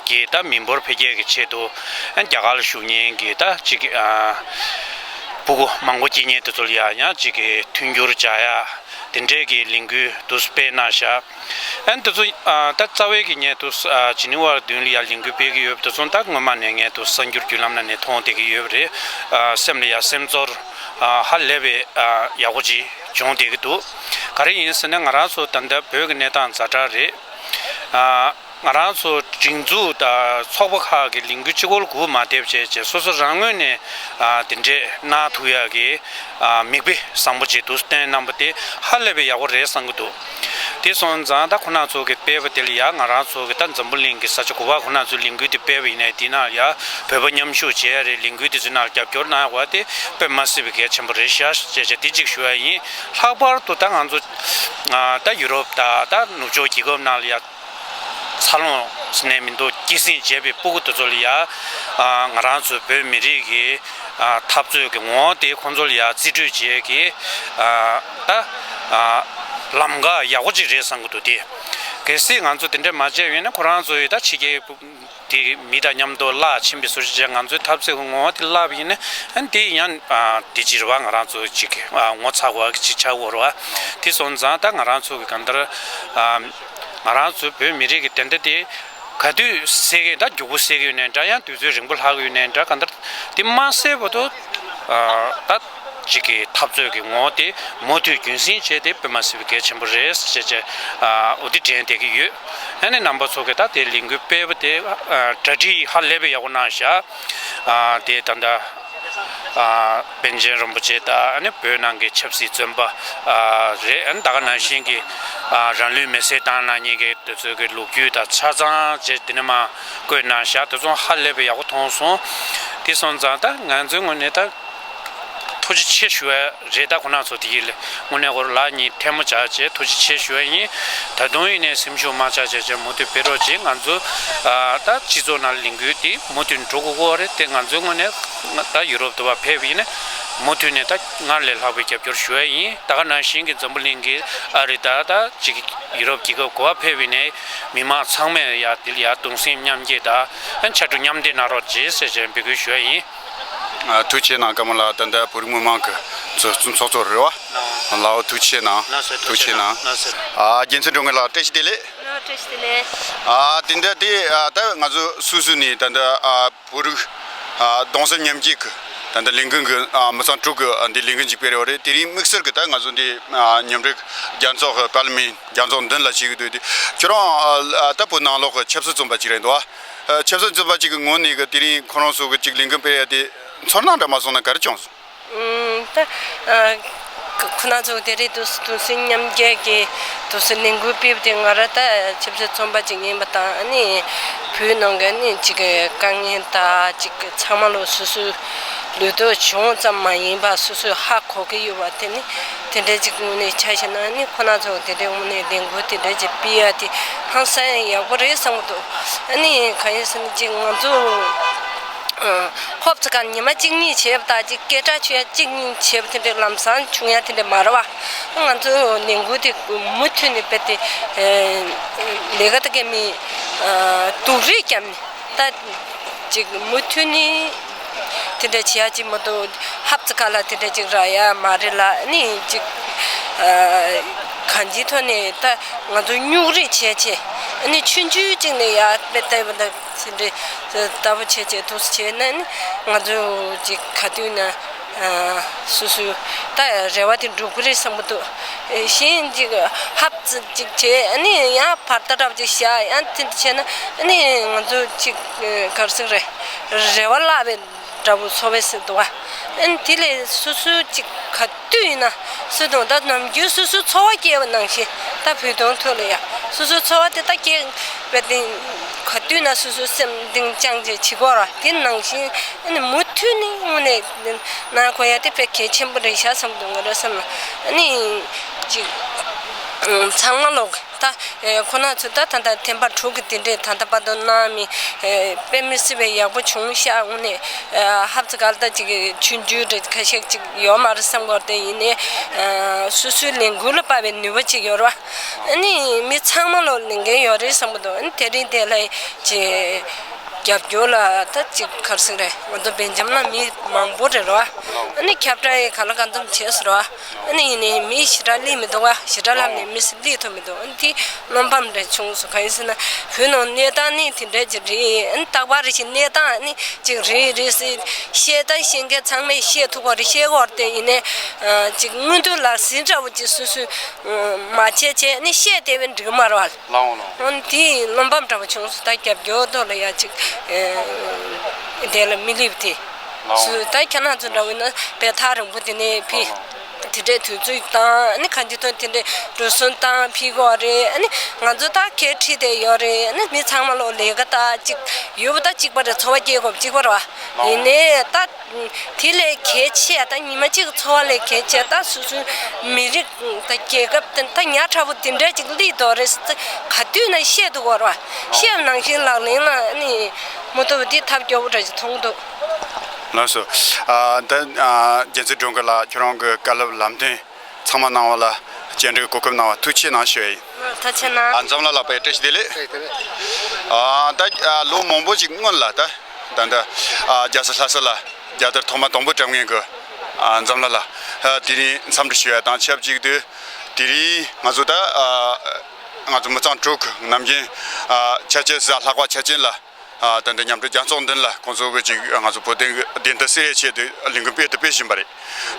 ཀྱི་ད་མི་འབོར་འཕེལ་རྒྱས་ཀྱི་ཆེད་དུ་ཨ་ནི་རྒྱ་གར་ལ་བཞུགས་མཁན་གྱི་ད་ཅིག་ཨ་སྤུ་གུ་མང་པོ་སྐྱེ་མཁན་དེ་ཚོ་ལ་ཡ་ཡང་ཅིག་གི་མཐུན་འགྱུར་བྱ་ཡ་དེ་འདྲས་ཀྱི་ལས་འགུལ་འདུག་སྤེལ་གནང་ཤག་ཨན་དེ་ཚོ་ཨ་ད་རྩ་བའི་གི་ངས་དུ་ཨ་ཇི་ནི་ཝར་མདུན་ལ་ཡ་ལས་འགུལ་སྤེལ་གི་ཡོད་པ་དེ་ཚོ་ད་སྔོན་མ་ནས་ངས་དུ་གསར་འགྱུར་བརྒྱུད་ལམ་ནང་ནས་མཐོང་བསྡད་གི་ཡོད་པ་རེད། ཨ་སེམས་ལ་ཡ་སེམས་ཚོར་ཨ་ཧ་ལས་པའི་ཨ་ཡག་པོ་ཅིག་བྱུང་བསྡད་གི་འདུག་ག་རེ་ཡིན་ཟེར་ན་ང་རང་ཚོ་ད་ལྟ་བོད་ཀྱི་གནས་སྟངས་ཛ་དྲག་རེད། ཨ་ང་རང་ཚོ་སྒྲིག་འཛུགས་དང་ཚོགས་པ་ཁག་གི་ལས་འགུལ་གཅིག་པོ་ལ་སྒུག་མ་བསྡད་བྱས་བྱས་སོ་སོ་རང་ངོས་ནས་ཨ་དེ་འདྲས་གནང་ཐུབ་ཡག་གི་ཨ་མིག་དཔེ་བཟང་པོ་ཅིག་འདུག་བསྟན་གནང་པ་དེ་ཧ་ལས་པའི་ཡག་པོ་རེད་བསམ་གྱི་འདུག་དེ་སོང་ཙང་ད་ཁོ་ན་ཚོ་གི་སྤེལ་བ་དེ་ལ་ཡ་ང་རང་ཚོ་གི་ད་འཛམ་བུ་གླིང་གི་ས་ཆ་ག་པར་ཁོ་ན་ཚོ་ལས་འགུལ་དེ་སྤེལ་བ་ཡིན་ནའི་དེ་ནང་ཡ་བོད་པ་མཉམ་ཞུགས་བྱེད་ཡ་རེད། ལས་འགུལ་དེ་ཚོའི་ནང་རྒྱབ་སྐྱོར་གནང་ཡ་དེ་དཔེ་མ་སྲིད་པའི་གལ་ཆེན་པོ་རེད་ཤག་ཅེས་བྱས་དེ་གཅིག་ཞུ་ཡ་ཡིན། ལྷག་པར་དུ་ད་ང་ཚོ་ཨ་ད་ཡུ་རོབ་དང་ད་ནུབ་ཕྱོགས་རྒྱལ་ཁབ་ནང་ལ་ཡ་འཚར་ལོངས་ ནས་མི་འདུག་སྐྱེད་སྲིང་བྱས་པའི་སྤུ་གུ་དེ་ཚོ་ལ་ཡ། ང་རང་ཚོ་བོད་མི་རིགས་ཀྱི་འཐབ་རྩོད་ཀྱི་ངོ་བོ་དེ་ཁོང་ཚོ་ལ་ཡ་རྩིས་སྤྲོད་བྱེད་ཀྱི་ད་ལམ་ཁ་ཡག་པོ་ཅིག་རེད་བསམ་གྱི་འདུག་དེ་གལ་སྲིད་ང་ཚོ་དེ་འདྲ་མ་བྱས་ཡོད་ན་ཁོ་རང་ཚོ་ཡི་ད་ཕྱི་རྒྱལ་དེ་མི་དང་མཉམ་དུ་བརླག་ཕྱིན་པའི་བཟོ་ཞིག་བྱས། ང་ཚོའི་འཐབ་རྩོད་ཀྱི་ངོ་བོ་དེ་བརླག་པ་ཡིན་ན་དེ་ཡང་དེ་ཅིག་རེད་བ། ང་རང་ཚོ་ཅིག་ངོ་ཚ་དགོས་པ་ཅིག་ཆགས་ཀྱི་ཡོད་རེད་བ། དེ་སོང་ཙང་ད་ང་རང་ཚོ་གི་གང་ལྟར་ང་རང་ཚོ་བོད་མི་རིགས་ཀྱི་དེ་འདྲ་དེ་ག་དུས་སེལ་གྱི་ད་མགྱོགས་པོ་སེལ་གྱི་ཡོད་ནའི་འདྲ། ཡང་དུས་ཚོད་རིང་པོ་ལྷག་གི་ཡོད་ནའི་འདྲ། གང་ལྟར་དེ་མ་སེལ་བར་དུ་ད་ཅིག་གི་འཐབ་རྩོད་ཀྱི་ངོ་བོ་དེ་མུ་མཐུད་རྒྱུན་སྲིང་བྱས་ཏེ་སྤེལ་མ་སྲིད་པའི་གལ་ཆེན་པོ་རེད་ཅེས་བྱས་འོ་དེ་དྲན་བསྡད་ཀྱི་ཡོད། ཨ་ནི་རྣམ་པ་ཚོ་གི་ད་དེ་ལས་འགུལ་སྤེལ་བ་དེ་གྲ་སྒྲིག་ཧ་ལས་པའི་ཡག་པོ་གནང་བཞག་དེ་ད་ལྟ། པཎ་ཆེན་རིན་པོ་ཆེ་དང་ཨ་ནི་བོད་ནང་གི་ཆབ་སྲིད་བཙོན་པ་རེད། ཨ་ནི་ད་ག་ནང་བཞིན་གྱི་རང་ལུས་མེར་སྲེག་བཏང་གནང་མཁན་གྱི་དེ་ཚོའི་གི་ལོ་རྒྱུས་དང་ཆ་ཚང་བཅས་དེ་ནས་མར་བཀོད་གནང་བཞག་དེ་ཚོ་ཧ་ལས་པའི་ཡག་པོ་མཐོང་སོང་། དེ་སོང་ཙང་ད་ང་ཚོའི་ངོས་ནས་ད་ཐུགས་རྗེ་ཆེ་ཞུ་བ་རེད། ད་ཁོང་རྣམ་ཚོ་དེ་གི་ལས་དངོས་གནས་ཁོ་རང་ལག་གཉིས་ཐལ་མོ་སྦྱར་བྱས་ཐུགས་རྗེ་ཆེ་ཞུ་བ་ཡིན། ད་དུང་ཡིན་ནའི་སེམས་ཤུགས་མ་ཆག་བྱས་བྱས་མུ་མཐུད་སྤེལ་རོགས་བྱེད། ང་ཚོ་ད་སྤྱི་ཚོགས་ནང་ལས་འགུལ་དེ་མུ་མཐུད་འགྲོ་དགོས་ཀྱི་རེད། དེ་ང་ཚོའི་ངོས་ནས་ད་ཡུ་རོབ་དུ་བ་ཕེབས་ཡིན་ན་མུ་མཐུད་ནས་ད་སྔར་ལས་ལྷག་པའི་རྒྱབ་སྐྱོར་ཞུ་བ་ཡིན། ད་ག་ནང་བཞིན་གྱི་འཛམ་བུ་གླིང་གི་ཨ་རི་ད་ད་ཅིག་ཡུ་རོབ་རྒྱལ་ཁབ་ག་པར་ཕེབས་ཡིན་ནའི་མི་མང་ཚང་མས་ཡ་དེ་ལ་ཡ་གདུང་སེམས་མཉམ་སྐྱེད་དང་ཕྱར་གྲུ་མཉམ་འདེགས་གནང་རོགས་བྱེད་ཟེར་བྱས་འབོད་སྐུལ་ཞུ་བ་ཡིན། ཨ། ཐུགས་རྗེ་གནང་། ཀརྨ་ལགས། ད་ལྟ་བོད་རིགས་མི་མང་གི་ཚོགས་ཚོགས་གཙོ་རེད་བ། ལགས་འོ། ཐུགས་རྗེ་གནང་། ལགས་སོ། ཐུགས་རྗེ་གནང་། ལགས་སོ། ཨ། རྒྱལ་མཚན་སྒྲོལ་དཀར་ལགས་བཀྲ་ཤིས་བདེ་ལེགས། ལགས། བཀྲ་ཤིས་བདེ་ལེགས། ཨ། དེ་འདྲ་དེ་ཨ། ད་ང་ཚོ་སུད་སི་ནས་ད་ལྟ་ཨ། བོད་རིགས་ཨ། གདུང་སེམས་མཉམ་སྐྱེད་ཀྱི་ད་ལྟ་ལས་འགུལ་གྱི་ཨ། མི་ཚང་དྲུག་གི་ཨ། འདི་ལས་འགུལ་ཅིག་སྤེལ་རེད་བ་རེད། དེ་རིང་དམིགས་བསལ་གྱི་ད་ང་ཚོ་འདི་ཨ། མཉམ་འབྲེལ་རྒྱལ་ཚོགས་ཀྱི་པར་ལི་མེན་རྒྱལ་ཚོགས་མདུན་ལ་བྱེད་ཀྱི་འདུག་དེ་ཁྱོད་རང་ཨ། ད་བོད་ནང་ལོགས་ཀྱི་ཆབ་སྲིད་བཙོན་པ་ཅིག་རེད་འདུག་ཨ། ཆབ་སྲིད་བཙོན་པ་གཅིག་གི་ངོས་ནས་གི་དེ་རིང་ཁོ་རང་ཚོ་གི་གཅིག་ལས་འགུལ་སྤེལ་ཡ་དེ་ཚོར་སྣང་འདྲ་མ་སོང་ན་ག་རེ་བྱུང་སོང་། ཨུམ། ད་ཨ། ཁོ་ན་ཚོ་དེ་རིང་དུས་དུས་སུ་མཉམ་རྒྱལ་གྱི་དུས་སུ་ལས་འགུལ་སྤེལ་བ་དེ་ང་རང་ད་ཆབ་སྲིད་བཙོན་པ་ཅིག་ཡིན་པ་དང་ཨ་ནི་བོད་ནང་གི་ཨ་ནི་ཅིག་དཀའ་ངལ་ད་ཅིག་ཚང་མ་ལོ་སོ་སོའི་ལུས་སྟོབས་བྱུང་ཙམ་མ་ཡིན་པ་སོ་སོས་ཧ་གོ་གི་ཡོད་པ་དེ་ནི་དེ་འདྲ་ཅིག་དངོས་གནས་ཆ་བཞག་ན་ཨ་ནི་ཁོ་ན་ཚོ་དེ་འདྲའི་དངོས་གནས་ལས་འགུལ་དེ་འདྲ་ཅིག་སྤེལ་ཡ་དེ་ཧང་སང་ཡག་པོ་རེད་བསམ་གི་འདུག་ཨ་ནི་གང་ཡིན་ཟེར་ན་ཅིག་ང་ཚོ་ཨ། ཧོབ་ཙི་ག་ཉི་མ་གཅིག་གཉིས་བྱས་པ་དང་ཅིག་སྐད་གྲགས་ཆོད་ཡ་གཅིག་གཉིས་བྱས་པ་དེ་འདྲའི་ལམ་སང་བྱུང་ཡ་དེ་འདྲ་མ་རེད་བ། ང་ཚོ་ལས་འགུལ་དེ་མུ་མཐུད་ནས་སྤེལ་ཏེ་ལས་ཀ་དེ་གའི་མི་སྡུག་རུས་བརྒྱབ་ནས་ད་ཅིག་མུ་མཐུད་ནས་དེ་འདྲ་བྱེད་ཡ་ཅིག་མ་གཏོགས་ཧབ་ཙི་ག་ལ་དེ་འདྲ་ཅིག་རག་ཡ་མ་རེད་ལ་ཨ་ནི་ཅིག་གང་ཅིའི་ཐོག་ནས་ད་ང་ཚོ་སྙུག་རེ་བྱས་བྱས་ཨ་ནི་ཆུང་ཆུང་ཅིག་ནས་ཡར་སྤེལ་བསྡད་པ་ད། དེ་འདྲའི་ལྟ་བུ་བྱས་བྱས་འདུག་སེ་བྱས་ན་ནི་ང་ཚོ་ཅིག་ག་དུས་ན་སོ་སོའི་ད་རེ་བ་དེ་འགྲུབ་ཀྱི་རེད་བསམ་གྱི་འདུག་གཞན་ཅིག་ཧབ་ཙི་ཅིག་བྱས་ཨ་ནི་ཡང་བར་ཐག་འདྲ་བོ་ཅིག་བཞག་ཡང་དེ་འདྲ་བྱས་ན་ཨ་ནི་ང་ཚོ་ཅིག་ག་རེ་ཟེར་རེད། རེ་བ་བརླག་པའི་འདྲ་བོ་ཚོར་བས་ཟེར་འདུག་བ། ཨ་ནི་དེ་ལས་སོ་སོའི་ཅིག་ག་དུས་ཡིན་ན་སུ་དང་ད་ནམ་རྒྱུན་སོ་སོའི་འཚོ་བ་སྐྱེལ་བ་ནང་བཞིན་ད་བོད་དོན་ཐོག་ལ་ཡ་སོ་སོའི་འཚོ་བ་དེ་ད་སྐྱེལ་བའི་སྟེང་ག་དུས་ན་སོ་སོའི་སེམས་གཏིང་བཅངས་བྱས་བྱེད་དགོས་ར་དེ་ནང་བཞིན་ཨ་ནི་མུ་མཐུད་ནས་དངོས་གནས་གནང་དགོས་ཡ་དེ་དཔེ་གལ་ཆེན་པོ་རེད་ཤག་བསམ་འདུག་ང་རང་བསམ་ན་ཨ་ནི་ཅིག་ཚང་མ་ལོག་ད་ཁོ་ན་ཚོས་ད་ད་ལྟ་ཐེམ་པ་དྲུག་གི་དེ་འདྲས་ད་ལྟ་བར་དུ་གནང་མི་དཔེ་མི་སྲིད་པའི་ཡག་པོ་བྱུང་ཤག་དངོས་གནས་ཧབ་ཙི་ག་ལ་ད་ཅིག་ཆུང་ཆུང་རེད་ཁ་ཤས་ཅིག་ཡོད་མ་རེད་བསམ་གྱི་ཡོད་དེ་ཡིན་ནའི་སོ་སོའི་ལས་འགུལ་ལ་དཔག་པའི་ནུས་པ་ཅིག་ཡོད་རེད་བ། ཨ་ནི་མི་ཚང་མ་ལོ་ལས་འགན་ཡོད་རེད་བསམ་གྱི་འདུག་ཨ་ནི་དེ་རིང་དེ་ལ་ཅིག་རྒྱབ་སྐྱོར་ལ་ད་ཅིག་ག་རེ་ཟེར་རེད་ང་ཚོ་སྦེལ་ཇམ་ལ་མི་མང་པོ་རེད་རེད་བ། ཨ་ནི་ཁྱབ་བསྒྲགས་ཡི་ག་ལ་གང་འཚམ་བྱས་སོང་རེད་བ། ཨ་ནི་ཡིན་ནའི་མི་ཞེ་དྲག་སླེབས་མི་འདུག་བ། ཞེ་དྲག་སླེབས་ནས་མི་སླེབས་ཐུབ་མི་འདུག་ཨ་ནི་དེ་བློ་ཕམ་རེ་བྱུང་སོང་གང་ཡིན་ཟེར་ན་བོད་ནང་གནས་སྟངས་ནི་དེ་འདྲ་ཅིག་རེད། ཨ་ནི་རྟག་པར་རེ་ཞིག་གནས་སྟངས་ནི་ཅིག་རེད་རེད་ཟེར་བཤད་ད་བཤད་མཁན་ཚང་མས་བཤད་ཐུབ་པ་རེད་བཤད་དགོས་རེད་དེ་ཡིན་ནའི་ཅིག་མངོན་འདོད་ལག་ཟིན་འདྲ་བོ་ཅིག་སོ་སོས་མ་བྱས་བྱས་ཨ་ནི་བཤད་བསྡད་པའི་འགྲིག་མ་རེད་བ། ལའོ་ལའོ། འོན་དེས་བློ་ཕམ་འདྲ་བོ་བྱུང་སོང་། ད་རྒྱབ་སྐྱོར་ཐོག་ལ་ཡ་ཅིག་ཨེ་དེ་ལ་མི་སླེབས་ཏེ། ལའོ། སུ་ད་ཁྱེད་རང་ཚོ་འདྲ་བོ་ཡིན་ན་དཔེ་ཐག་རིང་པོ་དེ་ནས་ཕི། ལའོ། དེ་འདྲའི་དུས་ཚོད་དང་ཨ་ནི་གང་ཅི་ཐོན་དེ་འདྲའི་འགྲོ་སོང་བཏང་ཕུལ་དགོས་རེད། ཨ་ནི་ང་ཚོ་ད་གལ་ཁྲིད་དེ་ཡོད་རེད། ཨ་ནི་མི་ཚང་མ་ལོ་ལས་ཀ་ད་གཅིག་ཡོད་པ་ད་གཅིག་པ་རེད། འཚོ་བ་སྐྱེལ་དགོས་གཅིག་པ་རེད་བ། ཡིན་ནའི་ད་དེ་ལས་གལ་ཆེ་ད་ཉི་མ་གཅིག་འཚོ་བ་ལས་གལ་ཆེ་ད་སོ་སོའི་མི་རིགས་ད་རྒྱལ་ཁབ་དེ་ད་ཉག་ཕྲ་བོ་དེ་འདྲ་གཅིག་སླེབས་འདུག་རེད། ག་དུས་ན་བཤད་འདུག་གོ་རེད་བ། བཤད་པ་ནང་བཞིན་ལག་ལེན་ལ་ཨ་ནི་མ་ཐུབ་པ་དེ་ཐབས་སྐྱོ་པོ་འདྲ་ཞིག་མཐོང་འདུག་ལགས་སོ། ཨ་ད་ཨ་རྒྱལ་མཚན་སྒྲོལ་དཀར་ལགས་ཁྱོད་རང་གི་བཀའ་སློབ་ལམ་སྟོན་ཚང་མ་གནང་བ་ལ་བཅར་འདྲིའི་གོ་སྐབས་གནང་བ་ཐུགས་རྗེ་གནང་ཞུ་ཡ་ཡིན། ཐུགས་རྗེ་གནང་། ཨ་འཛམ་གླིང་ལགས་པས་བཀྲ་ཤིས་བདེ་ལེགས། བཀྲ་ཤིས་བདེ་ལེགས། ཨ་ད་ཨ་ལོ་མང་པོ་ཞིག་སྔོན་ལ་ད་ད་ད་ཨ་རྒྱལ་ས་ལྷ་ས་ལ་རྒྱལ་དར་ཐོག་མ་དང་པོ་བཀྲམ་མཁན་གྱི་ཨ་འཛམ་གླིང་ལགས་ཨ་དེ་རིང་འཚམས་འདྲི་ཞུ་ཡ་དང་ཆབས་ཅིག་ཏུ་དེ་རིང་ང་ཚོ་ད་ཨ་ང་ཚོ་མི་ཚང་དྲུག་གི་ནམ་རྒྱུན་ཨ་ཆ་ཆེན་གཟའ་ལྷག་པ་ཆ་ཆེན་ལ། ཨ་ད་ལྟ་མཉམ་འབྲེལ་རྒྱལ་ཚོགས་མདུན་ལ་ཁོང་ཚོ་གི་ཅིག་ང་ཚོ་བོད་དོན་གྱི་བདེན་མཐའ་གསལ་བའི་ཆེད་དུ་ལས་འགུལ་སྤེལ་དུ་སྤེལ་བཞིན་པ་རེད།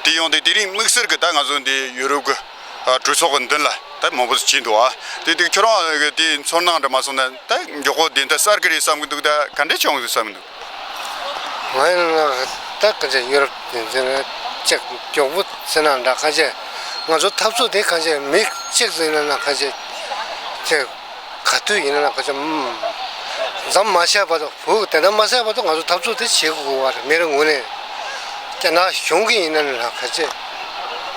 དེ་ཡོང་དུས་དེ་རིང་དམིགས་བསལ་གྱི་ད་ང་ཚོ་འདི་ཡུ་རོབ་ཀྱི་ཨ་གྲོས་ཚོགས་ཀྱི་མདུན་ལ་ད་མང་པོ་ཞིག་ཕྱིན་འདུག་ཨ་དེ་དུས་ཁྱོད་རང་གི་དེའི་ཚོར་སྣང་འདྲ་མ་སོང་ན་ད་མགྱོགས་པོ་བདེན་མཐའ་གསལ་གི་རེད་བསམ་གི་འདུག་ད་ག་འདྲས་བྱུང་གི་འདུག་བསམ་གི་འདུག་ང་ཡིན་ན་ད་ག་ཚོད་ཡུ་རོབ་དེ་ཚོ་ཅིག་མགྱོགས་པོ་ཟེར་ན་འདྲ། ཁ་ཤས་ང་ཚོ་འཐབ་རྩོད་དེ་ཁ་ཤས་མི་གཅིག་ཟེར་ན་ན་ཁ་ཤས་ཅིག་ག་དུས་ཡིན་ན་ཁ་ཤས་མ་མཛའ་མ་བཤད་བར་དུ་བོད་དེ་འདྲ་མ་བཤད་བར་དུ་ང་ཚོ་འཐབ་རྩོད་དེ་བྱེད་དགོས་པ་རེད། མི་རེ་ངོས་ནས་རྒྱ་ནག་གཞུང་གིས་ཡིན་ན་ན་ཁ་ཤས་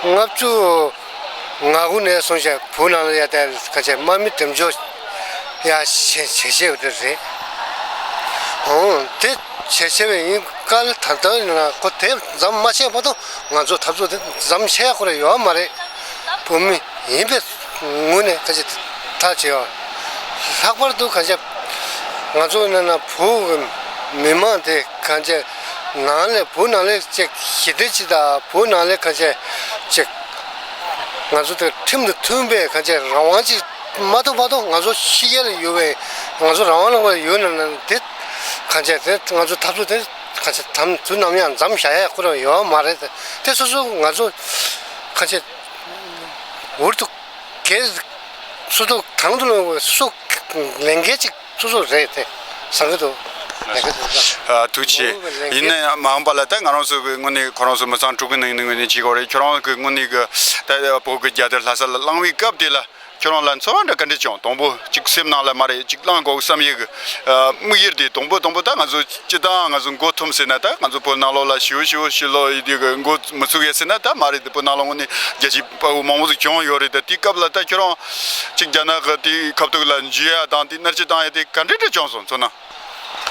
ལྔ་བཅུ་ང་དགུ་ནས་བཟུང་བྱས་བོད་ནང་ལ་ཡ་དེ་ཁ་ཤས་དམག་མི་འགྲེམས་འཇོག་ཡ་བྱེད་བྱེད་བྱེད་པ་དེ་རེད། ཨོ་དེ་བྱེད་བྱེད་པ་ཡིན་ག་ལ་ད་ལྟ་ཡིན་ན་ཁོ་དེ་མཛའ་མ་བཤད་བར་དུ་ང་ཚོ་འཐབ་རྩོད་དེ་མཛའ་བཤད་ཁོ་ར་ཡོད་མ་རེད། བོད་མི་ཡིན་པའི་ངོས་ནས་ཁ་ཤས་ཐག་བཅད་ཡོད། ལྷག་པར་དུ་ཁ་ཤས་ང་ཚོ་ནང་ན་བོད་ཀྱི་མི་མང་དེ་ཁ་ཤས་ནང་ལས་བོད་ནང་ལས་ཅིག་ཞི་བདེ་ཅིག་དང་བོད་ནང་ལས་ཁ་ཤས་ཅིག་ང་ཚོ་དེ་ཁྲིམས་དང་མཐུན་པའི་ཁ་ཤས་རང་དབང་ཅིག་མ་ཐོབ་བར་དུ་ང་ཚོ་ཕྱི་རྒྱལ་ལ་ཡོད་པའི་ང་ཚོ་རང་དབང་ལ་ཡོད་ན་ན་དེ་ཁ་ཤས་དེ་ང་ཚོ་འཐབ་རྩོད་དེ་ཁ་ཤས་དམ་དུས་ནམ་ཡང་མཛའ་བཤད་ཡ་ཁོ་རང་ཡོད་མ་རེད། དེ་སོ་སོ་ང་ཚོ་ཁ་ཤས་འུར་དུ་གས་སོ་སོ་དང་དུ་ལོ་སོ་སོ་ལས་འགན་ཅིག་སོ་སོ་རེད་དེ་བསམ་གི་འདུག་ལས་འགན་དེ་ཨ་ཐུགས་རྗེ། ཡིན་ན་ཡང་མ་འོངས་པ་ལ་ད་ང་རང་ཚོ་གི་དངོས་གནས་ཁོ་རང་ཚོ་མི་ཚང་དྲུག་གི་ནང་ནས་དངོས་གནས་བྱེད་དགོས་རེད། ཁྱོད་རང་གི་དངོས་གནས་གི་ད་བོད་གི་རྒྱལ་དར་ལྷ་ས་ལ་བསླང་བའི་སྐབས་དེ་ལ་ཁྱོད་རང་ལ་ཚོར་བ་འདྲ་ག་འདྲ་བྱུང་། དང་པོ་གཅིག་སེམས་ནང་ལ་མ་རེད་གཅིག་བསླང་དགོས་བསམ་ཡས་གི་ཨ་དམིགས་ཡུལ་དེ་དང་པོ་དང་པོ་ད་ང་ཚོ་སྤྱི་བཏང་ང་ཚོ་མགོ་འཐོམས་ཟེར་ན་ད་ང་ཚོ་བོད་ནང་ལོགས་ལ་ཞི་བོ་ཞི་བོ་ཞི་ལོ་ཡི་དེ་གི་མགོ་མི་ཚུགས་ཡས་ཟེར་ན་ད་མ་རེད། དེ་བོད་ནང་ལོགས་ངོས་ནས་རྒྱལ་སྤྱིའི་དཔའ་བོ་མང་པོ་ཞིག་བྱུང་ཡོད་རེད། ད་དེའི་སྐབས་ལ་ད་ཁྱོད་རང་གཅིག་རྒྱ་ནག་གི་དེའི་ཁ་ཐུག་ལ་འཇུ་ཡ་དང་དེ་མནར་གཅོད་བཏང་ཡ་དེ་ག་འདྲ་འདྲ་བྱུང་སོང་ཚོར་སྣང་།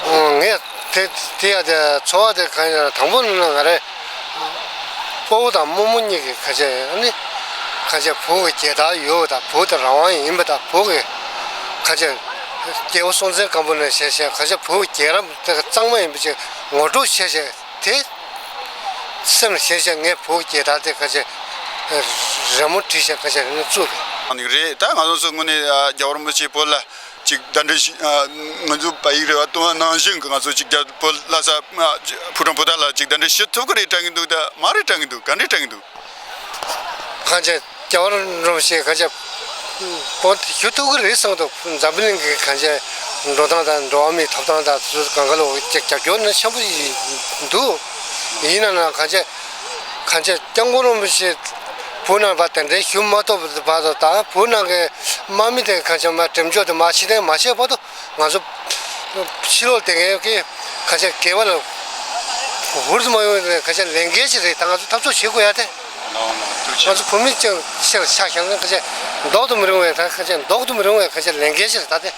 ཨོ་ངས་དེ་དེ་ཡ་དེ་ཚོར་བ་དེ་གང་ཡིན་ན་དང་པོ་ནི་ང་རེ་སྤོ་བོ་དང་རྨོ་མོ་གཉིས་ཀྱི་ཁ་ཆེ་ཨ་ནི་ཁ་ཆེ་བོད་ཀྱི་རྒྱལ་དར་ཡོད་པ་དང་བོད་དེ་རང་དབང་ཡིན་པ་དང་བོད་ཀྱི་ཁ་ཆེ་རྒྱལ་པོ་སྲོང་བཙན་སྒམ་པོ་ནས་བྱས་བྱས་ཁ་ཆེ་བོད་ཀྱི་རྒྱལ་རབས་དེ་གཙང་མ་ཡིན་པ་ཅིག་ངོ་སྤྲོད་བྱས་བྱས་དེ་སེམས་ལ་བྱས་བྱས་ངས་བོད་ཀྱི་རྒྱལ་དར་དེ་ཁ་ཆེ་རི་མོ་བྲིས་བྱས་ཁ་ཆེ་ནས་བཙུགས་པ་རེད། ད་ང་ཚོ་ཚོ་དངོས་གནས་རྒྱལ་བ་རིན་པོ་ཆེ་བོད་ལ་ཅིག་གདན་འདྲེན་ཞུ། ཨ་ང་ཚོ་བལ་ཡིག་རེ་བ་གཏོང་བ་ནང་བཞིན་གྱི་ང་ཚོ་ཅིག་རྒྱ་བོད་ལྷ་ས་ཕོ་བྲང་བོ་ད་ལ་ཅིག་གདན་འདྲེན་ཞུ་ཐུབ་ཀྱི་རེད་དྲན་གྱི་འདུག་ད་མ་རེད་དྲན་གྱི་འདུག་ག་འདྲས་དྲན་གྱི་འདུག་གང་ཅི་རྒྱལ་བ་རིན་པོ་ཆེ་གང་ཅི་བོད་ཞུ་ཐུབ་ཀྱི་རེད་བསམ་འདུག་འཛམ་བུ་གླིང་གི་གང་ཅི་འགྲོ་སྟངས་དང་འགྲོ་བ་མིའི་ཐོབ་ཐང་དང་དེ་ཚོ་གང་ག་ལ་ཅིག་རྒྱབ་སྐྱོར་ནི་ཆེན་པོ་ཞིག་འདུག་ཡིན་ན་ན་གང་ཅི་གང་ཅི་སྐྱབས་མགོན་རིན་པོ་ཆེ་བོད་ནང་བ་གདན་འདྲེན་ཞུ་མ་ཐུབ་པ་དང་བོད་ནང་གི་དམག་མི་དེ་གང་ཅི་མ་འགྲེམས་འཇོག་དེ་མ་ཕྱི་ཐེངས་མ་བྱས་བར་དུ། ང་ཚོ་ཕྱི་ལོགས་དེ་གའི་གི་ཁ་ཆེ་དགེ་བ་ལ་འུར་དུ་མ་ཡོང་བའི་ཁ་ཆེ་ལས་འགན་ཞིག་རེད། ད་ང་ཚོ་འཐབ་རྩོད་བྱེད་དགོས་ཡ་དེ། ང་ཚོ་བོད་མི་ཅིག་ཤེར་ཆགས་ཤག་ན་ཁ་ཆེ་ལྡོག་ཏུ་མི་རུང་བའི་ད་ཁ་ཆེ་ལྡོག་ཏུ་མི་རུང་བའི་ཁ་ཆེ་ལས་འགན་ཞིག་རེད་ད་དེ།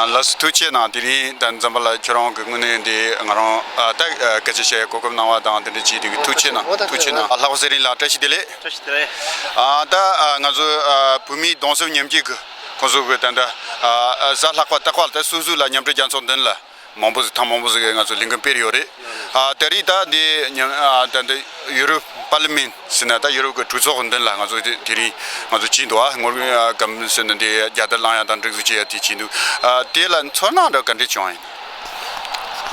ལགས་སོ་ཐུགས་རྗེ་གནང་། དེ་རིང་ད་འཛམ་བུ་གླིང་ཁྱོད་རང་གི་དངོས་གནས་འདི་ང་རང་ད་སྐད་ཆ་བཤད་གོ་སྐབས་གནང་བ་དང་དེ་འདྲ་བྱས་དེ་གི་ཐུགས་རྗེ་གནང་། ཐུགས་རྗེ་གནང་། ལྷག་པ་ཚེ་རིང་ལགས་བཀྲ་ཤིས་བདེ་ལེགས། བཀྲ་ཤིས་བདེ་ལེགས། ད་ང་ཚོ་བོད་མིའི་གདུང་སེམས་མཉམ་སྐྱེད་ཀྱི། ཁོང་ཚོ་གི་ད་ལྟ་ཨ་གཟའ་ལྷག་པ་རྟག་པར་ད་སོ་སོ་ལ་མཉམ་འབྲེལ་རྒྱལ་ཚོགས་མདུན་ལ་མང་པོ་ཞིག་ཐེངས་མང་པོ་ཞིག་གི་ང་ཚོ་ལས་འགུལ་སྤེལ་ཡོད་རེད། ཨ་ད་རེས་ད་འདི་མཉམ་ཨ་ད་འདི་ཡུ་རོབ་པར་ལི་མེན་ཟེར་ན་ད་ཡུ་རོབ་ཀྱི་གྲོས་ཚོགས་ཀྱི་མདུན་ལ་ང་ཚོ་དེ་དེ་རིང་ང་ཚོ་ཕྱིན་འདུག་ཨ་ངོར་ཨ་སྒམ་ཟེར་ན་འདི་རྒྱལ་དར་བསླང་ཡ་དང་སྒྲིག་འཛུགས་བྱེད་ཡ་དེ་ཕྱིན་འདུག་ཨ་དེ་ལ་ཚོར་སྣང་འདྲ་ག་འདྲས་བྱུང་ཡིན།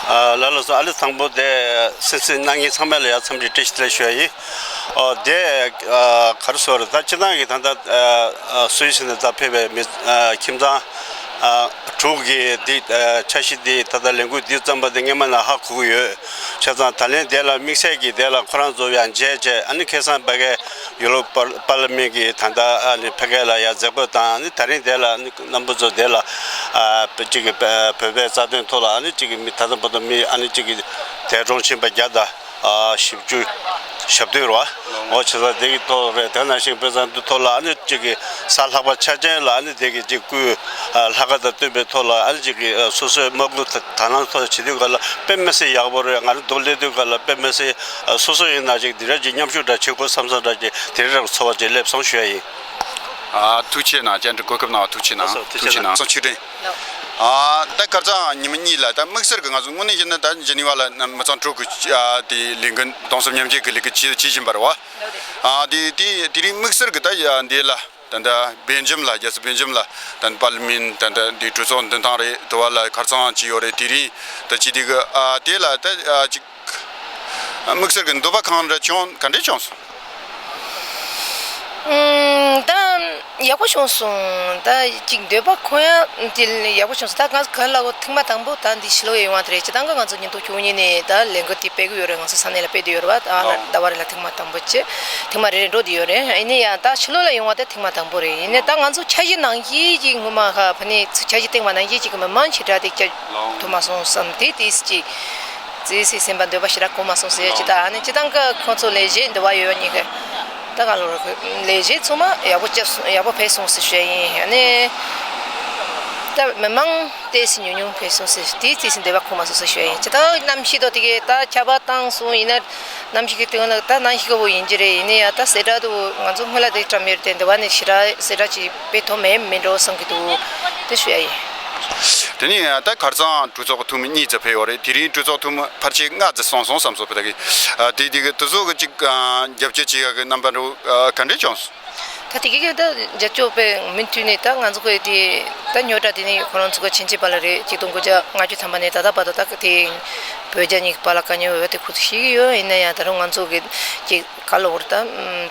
ཨ་ལགས་ལགས་སོ། ཨ་ལེ་དང་པོ་དེ་སེམས་སེམས་གནང་མཁན་ཚང་མ་ལ་ཡ་འཚམས་འདྲི་བཀྲ་ཤིས་བདེ་ལེགས་ཞུ་ཡ་ཡིན། ཨོ་དེ་ཨ་ག་རེ་ཟེར་རེད། ད་སྤྱིར་བཏང་གི་ད་ལྟ་ཨ་ཨ་སུད་སི་ནས་ད་ཕེབས་པའི་མི་ཨ་ཁྱིམ་ཚང་ཨ་དྲུག་གི་འདི་ཨ་འཆར་གཞི་འདི་ད་ལྟ་ལས་འགུལ་འདི་བརྩམས་པ་དེ་སྔས་མ་ནས་ཧ་གོ་གི་ཡོད། བྱས་ཙང་ད་ལན་དེ་ལ་དམིགས་བསལ་གྱི་དེ་ལ་ཁོ་རང་ཚོ་ཡང་མཇལ་བྱས། ཨ་ནི་ཁ་སང་ཕ་གིའི་ ཡུ་རོབ་པར་པར་ལི་མེན་གྱི་ད་ལྟ་ཨ་ནི་ཕ་གི་ལ་ཡ་མཛད་སྒོ་དང་ཨ་ནི་ད་རིང་དེ་ལ་ཨ་ནི་རྣམ་པ་ཚོ་དེ་ལ་ཨ་གཅིག་གི་བོད་པའི་རྩ་དོན་ཐོག་ལ་ཨ་ནི་གཅིག་གི་མི་ད་ལྟ་བར་དུ་མི་ཨ་ནི་གཅིག་གི་འདས་གྲོངས་ཕྱིན་པ་བརྒྱ་དང་ཨ་བཞི་བཅུ་ཞེ་བདུན་རེད་བ། འོ་བྱས་ཙང་དེ་གི་ཐོག་རེད། དེ་ནང་བཞིན་དཔེ་བཟང་དུ་ཐོག་ལ་ཨ་ནི་གཅིག་གི་གཟའ་ལྷག་པ་འཆར་ཅན་ལ་ཨ་ནི་དེ་གི་གཅིག་སྐུའི་ལྷ་ཁང་དང་བསྟུན་པའི་ཐོག་ལ་ཨ་ནི་གཅིག་གི་སོ་སོའི་དམག་འཁྲུག་དང་བླངས་ཐོག་བྱེད་དུས་ག་ལ་དཔེ་མི་སྲིད་ཡག་པོ་རེད། ང་རང་འདུག་སླེབས་དུས་ག་ལ་དཔེ་མི་སྲིད་སོ་སོ་ཡིན་ན་ཅིག་འདི་འདྲ་ཅིག་མཉམ་ཞུགས་འདྲ་བྱེད་དགོས་བསམ་བསམ་འདྲ་ཅིག་དེ་རིང་རང་ཚོར་བ་ཅིག་སླེབས་སོང་ཞུ་ཡ་ཡིན། ཨ་ཐུགས་རྗེ་གནང་། བཅར་འདྲི་གོ་སྐབས་གནང་བ་ཐུགས་རྗེ་གནང་། ཐུགས་རྗེ་གནང་། སོ་ཆིག་སྒྲིལ། ཨ་ད་ཁ་སང་ཉི་མ་གཉིས་ལ་ད་དམིགས་བསལ་གྱི་ང་ཚོ་དངོས་གནས་བཤད་ན་ད་ཇི་ནི་ཝ་ལ་མི་ཚང་དྲུག་གི་ཨ་དེ་ལས་འགུལ་གདུང་སེམས་མཉམ་སྐྱེད་ཀྱི་ལས་འགུལ་བྱེད་བྱེད་བཞིན་པ་རེད་བ། ཨ་དེ་དེ་དེ་རིང་དམིགས་བསལ་གྱི་ད་ཡ་འདི་ལ་ད་ད་སྦེལ་ཇམ་ལ་རྒྱལ་ས་སྦེལ་ཇམ་ལ་ད་པར་ལི་མེན་ད་ད་འདི་གྲོས་ཚོགས་མདུན་ཐང་རེད། དེ་བ་ལ་ཁ་སང་ཅིག་ཡོད་རེད། དེ་རིང་ད་ཅི་དེ་གི་ཨ་དེ་ལ་ད་ཨ་ཅིག་དམིགས་བསལ་གྱི་འདོད་པ་གང་འདྲ་བྱུང་ག་འདྲས་བྱུང་སོང་། ཨུམ། ད་ཡག་པོ་བྱུང་སོང་། ད་ཅིག་འདོད་པ་ཁོ་ཡང་དེ་ཡག་པོ་བྱུང་སོང་། ད་ང་ག་ལ་གོ་ཐེངས་མ་དང་པོ་ད་འདི་ཕྱི་ལོགས་ཡོང་བ་དེ་རེད། སྤྱིར་བཏང་གི་ང་ཚོ་ཉིན་ཐོ་བཅུ་གཉིས་ནས་ད་ལས་འགུལ་དེ་སྤེལ་གི་ཡོད་རེད། ང་ཚོ་ས་གནས་ལ་སྤེལ་དུ་ཡོད་རེད་བ། ད་ལ་ཟླ་བ་རེ་ལ་ཐེངས་མ་དང་པོ་བྱས་ཐེངས་མ་རེ་རེ་འགྲོ་དུ་ཡོད་རེད། ཡིན་ནའི་ཡང་ད་ཕྱི་ལོགས་ལ་ཡོང་བ་དེ་ཐེངས་མ་དང་པོ་རེད། ཡིན་ནའི་ད་ང་ཚོ་འཆར་གཞི་ནང་བཞིན་ཅིག་སྔོན་མ་ཧ་ཕ་ནས་འཆར་གཞི་བཏིང་བ་ནང་བཞིན་ཅིག་གི་མི་མང་ཞེ་དྲག་དེ་བསྐྱར་ཐུབ་མ་སོང་བསམ་དེ་དེ་ཅིག་ཙི་སི་སེམས་པ་འདོད་པ་ཞེ་དྲག་གོ་མ་སོང་ཟེར་ཅི་ད། ཨ་ནི་སྤྱིར་བཏང་གི་ཁོང་ཚོ་ལས་གཞི་འདི་བ་ཡོད་ཉིད་ཀྱི་ད་ག་ལོར་ལས་གཞི་ཚང་མ་ཡག་པོ་བསྐྱབས་སོང་། ཡག་པོ་ཕེབས་སོང་ཟེར་ཞུ་ཡ་ཡིན། ཨ་ནི་ད་མི་མང་ཏོག་ཙམ་ཉུང་ཉུང་ཕེབས་སོང་ཟེར་དེ་ཙི་སི་འདོད་པ་གོ་མ་སོང་ཟེར་ཞུ་ཡ་ཡིན། སྤྱིར་བཏང་གནམ་གཤིས་དོ་དེ་གའི་ད་ཆར་པ་བཏང་སོང་ཡིན་ན་གནམ་གཤིས་ཀྱི་དོན་ལ་ད་གནམ་གཤིས་ཀྱི་བོ་ཡིན་གྱི་རེད། ཡིན་ནའི་ཡ་ད་གསལ་བསྒྲགས་དུ་ང་ཚོ་སྔོན་ལ་དེ་བཀྲམ་ཡོད་དེ་འདི་བ་ནས་ཞེ་དྲག་གསལ་བསྒྲགས་ཅིག་དཔེ་ཐོག་མེད་མིན་འགྲོ་བསམ་གྱི་འདུག་དེ་ཞུ་ཡ་ཡིན། དེ་ནས་ད་ཁ་སང་གྲོས་ཚོགས་ཀྱི་འཐུས་མི་གཉིས་ཙམ་ཕེབས་ཡོད་རེད། དེ་རིང་གྲོས་ཚོགས་འཐུས་མི་ཕལ་ཆེར་ལྔ་ཙམ་སོང་སོང་བསམ་སོང་བ་དག་གིས་དེ་དེ་གི་དེ་ཚོ་གི་ཅིག་རྒྱབ་སྐྱོར་བྱེད་ཡག་གི་རྣམ་པ་འདྲ་བོ་ག་འདྲས་བྱུང་སོང་། ད་དེ་གི་གི་ད་རྒྱབ་སྐྱོར་དཔེ་མུ་མཐུད་ནས་ད་ང་ཚོ་གི་དེ་ད་ཉོ་གྲྭ་དེ་ནས་ཁོ་རང་ཚོ་གི་ཕྱིན་ཆད་པ་ལ་རེད། ཆིག་སྟོང་དགུ་བརྒྱ་ལྔ་བཅུ་ཐམ་པ་ནས་ད་ལྟ་བར་དུ་ད་གི་དེ་བོད་རྒྱ་གཉིས་ཀྱི་བར་ལ་དཀའ་ཉེན་ཡོད་པ་དེ་ཁོ་ཚོ་ཤེས་ཀྱི་ཡོད། ཡིན་ན་ཡང་ད་རུང་ང་ཚོ་གི་ཅིག་ག་ལ་བར་ད་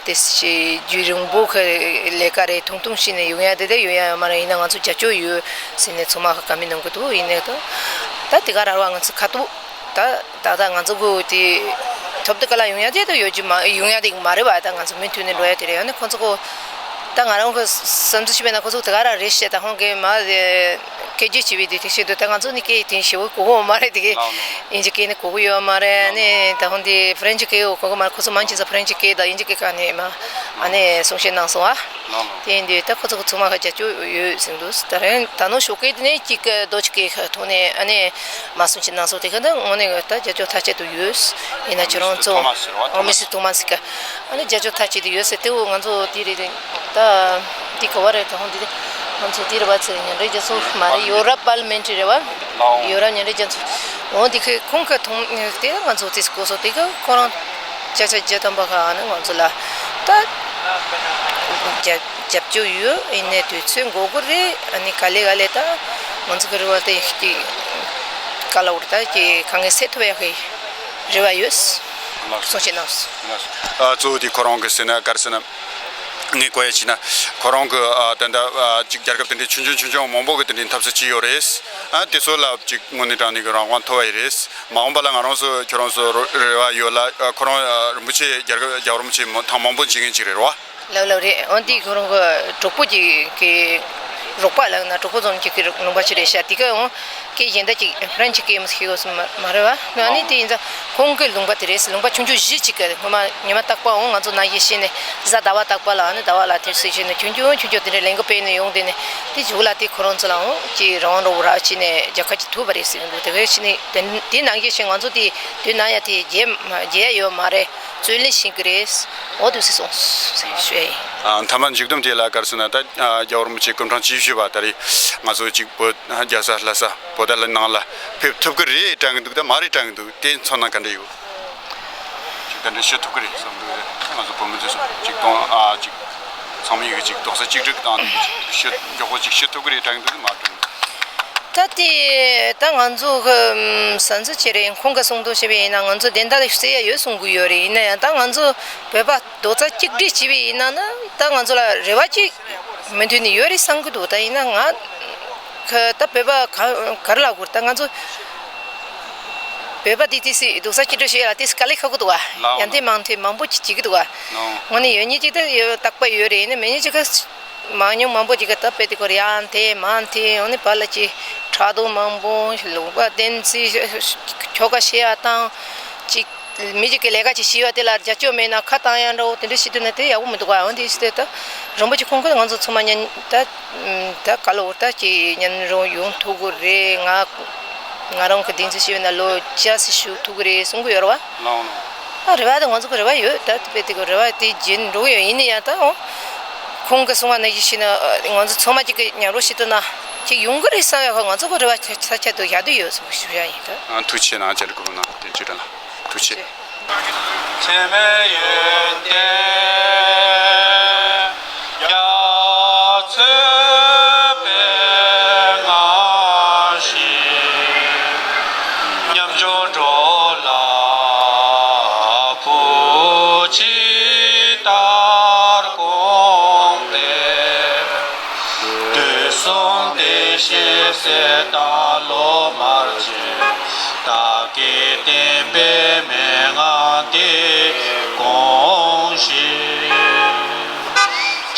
དེ་ཞེ་རྒྱུན་རིང་པོ་གི་ལས་ཀ་རེད། ཐུང་ཐུང་ཞིག་ནས་ཡོང་ཡ་དེ་དེ་ཡོང་ཡ་ཡོད་མ་རེད། ཡིན་ན་ང་ཚོ་རྒྱབ་སྐྱོར་ཡོད་ཟེར་ནས་ཚང་མ་གི་བཀའ་མོལ་གནང་གི་འདུག་ཡིན་ནའི་ད་ད་དེ་ག་ར་བ་ང་ཚོ་ཁ་ཐུག་ད་ད་ད་ང་ཚོ་གི་དེ་ཐོབ་དེ་ག་ལ་ཡོང་ཡ་དེ་ད་ཡོད་རྒྱུ་མ་ཡོང་ཡ་དེ་མ་རེད་བ། ད་ང་ཚོ་མུ་མཐུད་ནས་འགྲོ་ཡ་དེ་རེད། ཡང་ན་ཁོ་ཚོ་གི་ད་ང་རང་གི་བསམ་ཚུལ་ཞིག་བས་ན་ཁོ་ཚོ་དེ་ག་ར་རེད་བཤད། ད་ཧོང་གི་མ་སྐད་སྒྱུར་བྱས་པའི་དུས་དེ་བཤད་དུས་ད་ང་ཚོ་ནི་སྐད་དེ་ཞེ་པོ་གོ་གོ་མ་རེད། དེ་གི་ཨིན་ཇི་སྐད་ནི་གོ་གི་ཡོད་མ་རེད། ཨ་ནི་ད་ཧོང་དེ་ཧྥ་རན་ཇི་སྐད་གོ་གི་མ་རེད། ཁོ་ཚོ་མང་ཆེ་ས་ཧྥ་རན་ཇི་སྐད་དང་ཨིན་ཇི་སྐད་ག་ནས་མ་ཨ་ནི་གསུང་བཤད་གནང་སོང་ཨ། དེ་ཡིན་དུས་ད་ཁོ་ཚོ་གི་ཚང་མ་ག་རྒྱབ་སྐྱོར་ཡོད་ཟེར་འདུག་ད་རེད། ད་ནོ་ཞོགས་སྐད་དེ་ནས་གཅིག་གི་རྡོ་གཅིག་གི་ཐོག་ནས་ཨ་ནི་མ་གསུང་བཤད་གནང་སོང་། དེ་ག་ད་དངོས་གནས་ད་རྒྱབ་སྐྱོར་མཐའ་གཅིག་ཏུ་ཡོད། ཡིན་ན་ཁྱོད་རང་ཚོ་ཨོ་མི་སི་ཐོ་མ་སི་ཀ་ཨ་ནི་རྒྱབ་སྐྱོར་མཐའ་གཅིག་ཏུ་ཡོད་ཟེར། དེ་འོ་ང་ཚོ་དེ་རེད། ད་དེ་ག་བ་རེད། ད་ཧོང་དེ་ང་ཚོ་དེ་རེད་བ། ཚེ་ཉིན་རེ་རྒྱ་མཚོ་མ་རེད། ཡོ་རབ་པར་ལི་མེན་ཊི་རེད་བ། ཡོ་རབ་ཉིན་རེ་རྒྱ་མཚོ། འོ་དེ་ཁོས་ཁོང་གི་ཐོང་དེ་ང་ཚོ་ཙིས་གོ་སོ་དེ་ག་ཁོ་རང་ཅ་ཆ་རྒྱ་དམ་པ་ག་ཨ་ནི་ང་ཚོ་ལ་ད་རྒྱབ་རྒྱབ་སྐྱོར་ཡོད། ཡིན་ནའི་དུས་ཚོད་འགོར་གི་རེད། ཨ་ནི་ག་ལེ་ག་ལེ་ད་ང་ཚོ་གི་རེ་བ་དེ་ཀི་ག་ལ་འུར་ད་ཀི་གང་གི་སེ་ཐུབ་ཡ་གི་རེ་བ་ཡོད། གསུང་བཤད་གནང་སོང་། ཨ་གཙོ་བོ་དེ་ཁོ་རང་གི་ཟེར་ན་ག་རེ་ཟེར་ན། ངས་གོ་ཡ་བྱས་ན་ཁོ་རང་གི་ཨ་ད་ལྟ་ཨ་ཅིག་རྒྱལ་ཁབ་དེ་འདྲའི་ཆུང་ཆུང་ཆུང་ཆུང་མང་པོ་གི་དེ་འདྲའི་འཐབ་རྩོད་བྱས་ཡོད་རེད། ཨ་དེ་ཚོ་ལ་ཅིག་དངོས་གནས་དྲང་གནས་ཀྱི་རང་དབང་ཐོབ་པ་ཡིན་རེད། མ་འོངས་པ་ལ་ང་རང་ཚོ་ཁྱོད་རང་ཚོ་རེ་བ་ཡོད་ལ། ཨ་ཁོ་རང་ཨ་རིན་པོ་ཆེ་རྒྱལ་ཁབ་རྒྱལ་བ་རིན་པོ་ཆེ་མ་ཐེངས་མང་པོ་མཇལ་མཁན་ཅིག་རེད་རོ། ལབ་ལབ་རེད། འོན་ཏེ་ཁོ་རང་གི་གྲོགས་པོ་ཅིག་གི་རོགས་པ་ལབ་ན་གྲོགས་པོ་ཙམ་ཅིག་གི་ལུང་པ་ཅིག་རེད་ཤག་དེ་ག་འོང་སྐད་གཞན་དག་ཅིག་ཧྥ་རན་ཆི་སྐད་མི་ཤེས་གོ་སོང་མ་མ་རེད་བ། ཨ་ནི་དེ་ཡིན་ཙང་ཁོང་གི་ལུང་པ་དེ་རེད། ལུང་པ་ཆུང་ཆུང་བཞི་ཅིག་གི་སྔོན་མ་ཉི་མ་རྟག་པར་འོང་ང་ཚོ་ནང་བཞིན་བྱས་ནས་གཟའ་ཟླ་བ་རྟག་པར་ལ་ཨ་ནི་ཟླ་བ་ལ་དེ་སྲིད་བྱས་ནས་ཆུང་ཆུང་ཆུང་ཆུང་དེ་འདྲའི་ལས་འགུལ་སྤེལ་ནས་ཡོང་དེ་ནས་དེ་མཇུག་ལ་དེ་ཁོ་རང་ཚོ་ལའང་ཅིག་རང་དབང་རོགས་ར་བྱས་ནས་རྒྱལ་ཁ་ཅིག་ཐོབ་པ་རེད་ཟེར་གི་འདུག་དེ་ག་བྱས་ནས་དེ་དེ་ནང་བཞིན་བྱས་ང་ཚོ་དེ་དུས་ནང་ཡ་དེ་རྒྱལ་རྒྱལ་ཡོད་མ་རེད། རྩོད་ལེན་བྱེད་ཀྱི་རེད། འོ་དུས་སུ་སོང་ཞུ་ཡ་ཡིན། ཨ་མཐའ་མ་མཇུག་བསྡོམས་དེ་ལ་ག་རེ་ཟེར་ན་ད་ཨ་རྒྱལ་བ་རིན་པོ་ཆེ་སྐུ་ཕྲེང་བཅུ་བཞི་པ་ད་རེས་ང་ཚོ་གཅིག་བོད་རྒྱལ་ས་ལྷ་ས་བོད་ཟླ་ནང་ལ་ཕེབས་ཐུབ་ཀྱི་རེད་དྲན་གྱི་འདུག་ད་མ་རེད་དྲན་གྱི་འདུག་དེ་ཚོར་སྣང་ག་འདྲ་ཡོད། གཅིག་ད་འདྲ་ཤི་ཐུབ་ཀྱི་རེད་བསམ་གྱི་རེད། ང་ཚོ་བོད་མི་ཚོས་སོ་གཅིག་གཏོང་ཨ་གཅིག་ཚང་མས་གི་གཅིག་རྡོག་རྩ་གཅིག་སྒྲིལ་བཏང་ནས་གཅིག་ཤི་མགྱོགས་པོ་གཅིག་ཤི་ཐུབ་ཀྱི་རེད་དྲན་གྱི་འདུག་མ་དྲན། ད་དེ་ད་ང་ཚོ་གི་བསམ་ཚུལ་ཅི་རེད། ཁོང་གི་གསུང་དོན་བཤད་པ་ཡིན་ན་ང་ཚོ་བདེན་མཐའ་གསལ་ཡ་ཡོད་གསུང་གི་ཡོད་རེད། ཡིན་ན་ཡང་ད་ང་ཚོ་བོད་པ་རྡོག་རྩ་གཅིག་སྒྲིལ་བྱས་པ་ཡིན་ན་ན་ད་ང་ཚོ་ལ་རེ་བ་གཅིག་མུ་མཐུད་ནས་ཡོད་རེད་བསམ་གི་འདུག་ད་ཡིན་ན་ང་གི་ད་བོད་པ་ག་ག་རེ་ལབ་དགོས་རེད། ད་ང་ཚོ་བོད་པ་ བོད་པ་དེ་ཏི་སི་རྡོག་རྩ་གཅིག་སྒྲིལ་ཞིག་ཡོད་ལ་ཏི་སི་དཀའ་ལས་ཁག་གི་འདུག་བ། ལའོ། ཡང་དེ་མང་ཐོས་མང་པོ་ཅིག་བྱེད་ཀྱི་འདུག་བ། ལའོ། ངོ་ནས་ཡོད་ཉིད་ཅིག་ད་ཡོད་རྟག་པ་ཡོད་རེད། ཡིན་ན་མེད་ཉིད་ཅིག་ག་མང་ཉུང་མང་པོ་ཅིག་ག་ད་དཔེ་དེ་ཁོ་རེ་ཡང་དེ་མང་དེ་ཡང་ནི་བར་ལ་ཅིག་ཕྲག་དོག་མང་པོ་ལུང་པ་བདེན་ཚིག་ཁྱོ་ག་ཤེས་ཡ་དང་ཅིག་མི་ཅིག་གི་ལས་ཀ་ཅིག་ཤེས་ཡ་དེ་ལ་རྒྱབ་སྐྱོར་མེད་ན་ཁ་བཏང་ཡ་འདྲ་བོ་དེ་འདྲ་ཤེས་དུས་ན་དེ་ཡག་པོ་མི་འདུག་ག་ཡང་དེ་ཤེས་དེ་ད་རིན་པོ་ཆེ་ཁོང་གིས་ང་ཚོ་ཚང་མ་ཉན་ད། ད་ག་ལོ་ད་ཅིག་ཉམས་མྱོང་ཡོང་ཐུབ་ཀྱི་རེད། ང་ང་རང་གི་བདེན་ཚིག་ཤེས་པ་ན་ལོ་བརྒྱ་ཙམ་ཞུ་ཐུབ་ཀྱི་རེད་གསུང་གི་ཡོད་རེད་བ། ལའོ་ལའོ། ཨ་རེ་བ་དེ་ང་ཚོ་གི་རེ་བ་ཡོད། ད་དཔེ་དེ་གི་རེ་བ་དེ་རྗེས་འགྲོ་གི་ཡོད། ཡིན་ན་ཡང་ད་འོ་ཁོང་གི་གསུང་བ་ནང་བཞིན་བྱས་ན་ང་ཚོ་ཚང་མ་ཅིག་གི་མཉམ་རོགས་བྱེད་ཐུབ་ན་ཅིག་ཡོང་གི་རེད་བསམ་ཡ་ཁོ་ང་ཚོ་གི་རེ་བ་ས་ཆ་དུ་བཞག་བསྡད་ཡོད་ཟེར་ཞུ་ཡ་ཡིན་ད། ཨ་ཐུགས་ཆེ་གནང་། ཅེ་ལ་གོ་ན་དེ་བཅུ་དྲན་ལ་ཐུགས་ཆེ། ཐེག་དམན་ཡོན་ཏན་རྒྱ་མཚོའི་དཔལ་མངའ་ཞིང་། ཉམས་བྱུང་འགྲོ་ལ་བུ་ཇི་ལྟར་དགོངས་པའི། དུས་གསུམ་བདེ་གཤེགས་སྲས་དང་སློབ་མར་བཅས། བདག་གིས་བསྟན་པའི་མན་ངག་འདི་དགོངས་ཤིང་།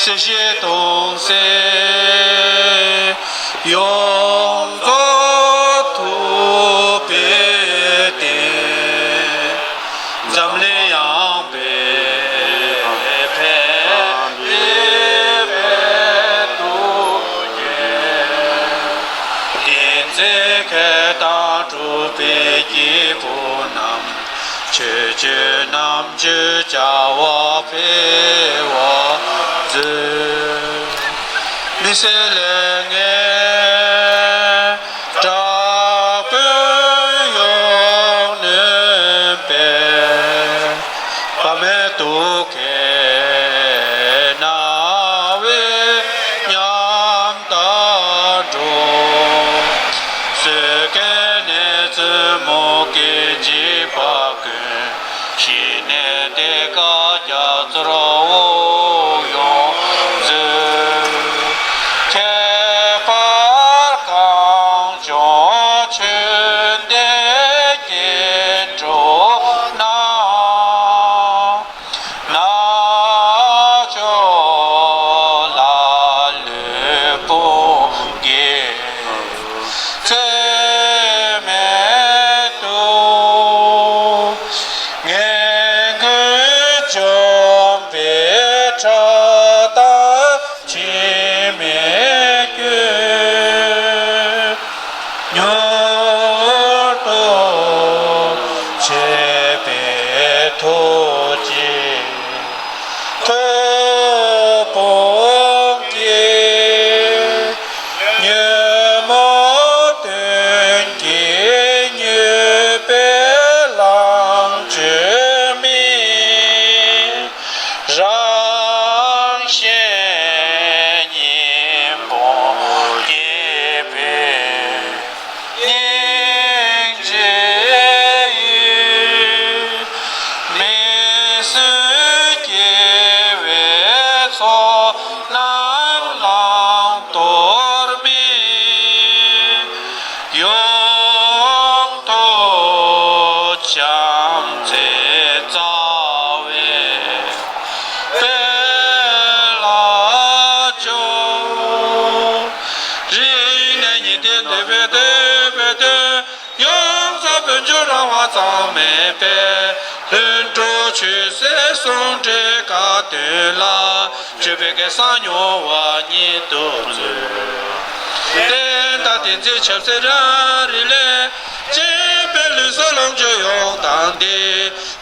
སྲིད་ཞིའི་དོན་སེལ་ཡོངས་རྫོགས་ཐུབ་པའི་བསྟན། འཛམ་གླིང་ཡངས་པའི་ཕན་བདེའི་དཔལ་དུ་འགྱུར། བསྟན་འཛིན་མཁས་དང་གྲུབ་པའི་སྐྱེས་བུ་རྣམས། ཆོས་སྤྱོད་རྣམ་དཔྱོད་བྱ་བ་འཕེལ་བར་མཛོད། མི་ཟད་ལས་ངན་དྲག་པོས་ཡོངས་ནོན་པའི། བ་མོའི་དུག་གིས་ན་བའི་ཉམ་ཐག་འགྲོ། གསོད་མཁན་ནད་མཚོན་མུ་གེ་འཇིགས་པ་ཀུན། ཞི་གནས་གཏེར་ཁ་རྒྱ་མཚོར་དབུགས་དབྱུང་མཛོད། ཁྱད་པར་གངས་ལྗོངས་ཆོས་ལྡན་སྐྱེ་འགྲོ་རྣམས། རྣལ་འབྱོར་ལ་ལུས་ཕུང་གི་ཚེ་མེད་དུ། ངན་ཀུན་འཇོམས་པའི་ཕྲག་དང་འཆི་མེད་སྐྱོན། མྱུར་དུ་བྱེད་པའི་ཐུགས་རྗེ་མཐུ་དཔུང་གིས། ཉོན་མོངས་གདོན་གྱིས་མྱོས་པའི་ལམ་བཅོས་མིན། རང་གཞན་གཉིས་པོ་སྐྱེད་པའི་སྙིང་རྗེ་ཡིས། མི་བཟོད་སྐྱེ་བའི་ཚོགས་རྣམས་བླང་དོར་མིན། ཡོངས་དུ་བྱང་སའི་རྩ་བའི་དཔལ་ལ་འཇུག་རིང་ནས་ཉིན་ལྟར་འདོད་པའི་འདོད་པའི་དོན། ཡོངས་རྫོགས་བོད་ལྗོངས་རང་དབང་གཙང་མའི་དཔལ། ལྷུན་གྲུབ་ཆོས་སྲིད་ཟུང་འབྲེལ་དགའ་སྟོན་ལ། སྤྱོད་པའི་སྐལ་བཟང་མྱུར་བ་ཉིད་དུ་མཛོད། བསྟན་དང་བསྟན་འཛིན་ཆབ་སྲིད་རང་རིགས་ལས། གཅེས་པའི་ལུས་སྲོག་ལོངས་སྤྱོད་ཡོངས་བཏང་སྟེ།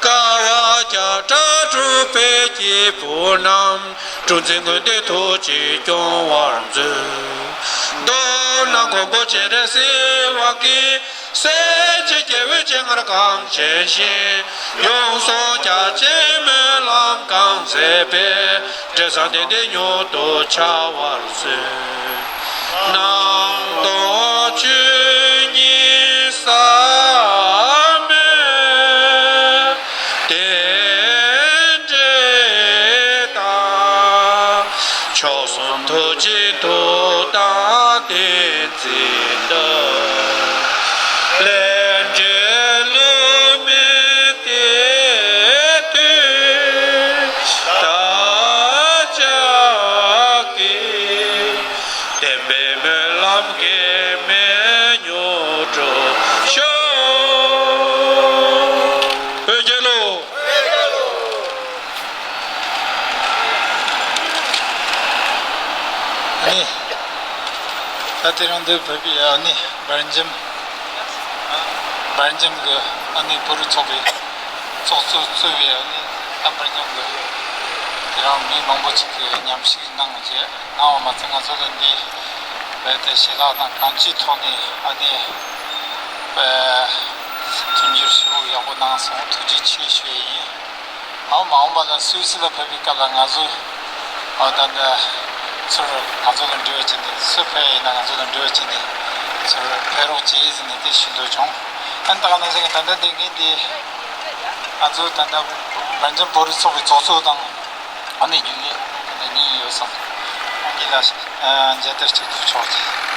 དཀའ་བ་བརྒྱ་ཕྲག་སྒྲུབ་པའི་སྐྱེས་བུ་རྣམས། གྲུ་འཛིན་མགོན་དེ་ཐུགས་རྗེས་སྐྱོང་བར་མཛོད། མདོར་ན་མགོན་པོ་སྤྱན་རས་གཟིགས་དབང་གིས། སྲས་བཅས་སྐྱེ་བོའི་སྤྱན་སྔར་གང་བྱོན་ཞིང་། ཡོངས་སུ་རྒྱ་ཆེའི་སྨོན་ལམ་གང་མཛད་པའི། འབྲས་བཟང་དེ་འདིར་མྱུར་དུ་འཆར་བར་གསོལ། སྣང་སྟོང་ཆོས་ཉིད་ཟབ་མོའི་རྟེན་འབྲེལ་དང་། མཆོག་གསུམ་ཐུགས་རྗེའི་མཐུ་དང་བསྟན་འཛིན་ལྟར། ལས་འབྲས་ལུས་ ད་དེ་རིང་འདིར་ཕེབས་པའི་ཨ་ནི་སྦེལ་ཇམ། སྦེལ་ཇམ་གྱི་ཨ་ནི་བོད་རིགས་ཚོགས་པའི་ཚོགས་གཙོ་གཙོས་པའི་ཨ་ནི་ད་སྦེལ་ཇམ་གྱི་དེ་རིང་མི་མང་པོ་ཅིག་གིས་མཉམ་ཞུགས་གནང་རྗེས་གནང་བ་མ་ཚད། ང་ཚོ་ལ་འདི་རྦད་དེ་ཞལ་ལག་དང་གང་ཅིའི་ཐོག་ནས་ཨ་ནི་མཐུན་འགྱུར་ཞེ་པོ་ཡག་པོ་གནང་སོང་། ཐུགས་རྗེ་ཆེ་ཞུ་ཡས་ཡིན། ཨའོ་མ་འོངས་པ་ལ་སུད་སི་ལ་ཕེབས་པའི་སྐབས་ལ་ང་ཚོ་ཨ་ད་ལྟ་ཚུར་ང་ཚོ་ལ་འབྲེལ་བ་བྱས་ནས། སུ་ཕེབས་ཡིན་ན་ང་ཚོ་ལ་འབྲེལ་བ་བྱས་ནས་ཚུར་ཕེབས་རོགས་བྱེད་ཟེར་ནས་དེ་ཞུ་འདོད་བྱུང་། ཨ་ནི་ད་ག་ནང་བཞིན་གྱི་ད་ལྟ་དེ་ངས་འདི་ང་ཚོ་ད་ལྟ་སྦེལ་ཇམ་བོད་རིགས་ཚོགས་པའི་ཚོགས་གཙོ་དང་ཨ་ནི་རྒྱུན་ལས་ད་ལྟ་གཉིས་ཡོད་སོང་། ཁོང་གཉིས་ལ་མཇལ་དར་ཅིག་ཕུལ་ཆོག་ཅིག་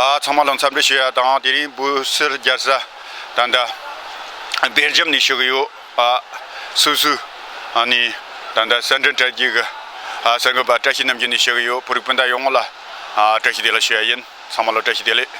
ཨ། ཚང་མ་ལ་འཚམས་འདྲི་ཞུ་ཡ་དང་། དེ་རིང་སྦུ་སིལ་རྒྱལ་ས་ད་ལྟ་སྦེལ་ཇམ་ནས་ཞུ་གི་ཡོད། ཨ། སུད་སི། ཨ་ནི་ད་ལྟ་གསར་འགྲན་གྲ་རྒྱས་ཀྱི་ཨ་གསར་འགོད་པ་བཀྲ་ཤིས་རྣམ་རྒྱལ་ནས་ཞུ་གི་ཡོད། བོད་རིགས་སྤུན་ཟླ་ཡོངས་ལ་ཨ་བཀྲ་ཤིས་བདེ་ལེགས་ཞུ་ཡ་ཡིན། ཚང་མ་ལ་བཀྲ་ཤིས་བདེ་ལེགས།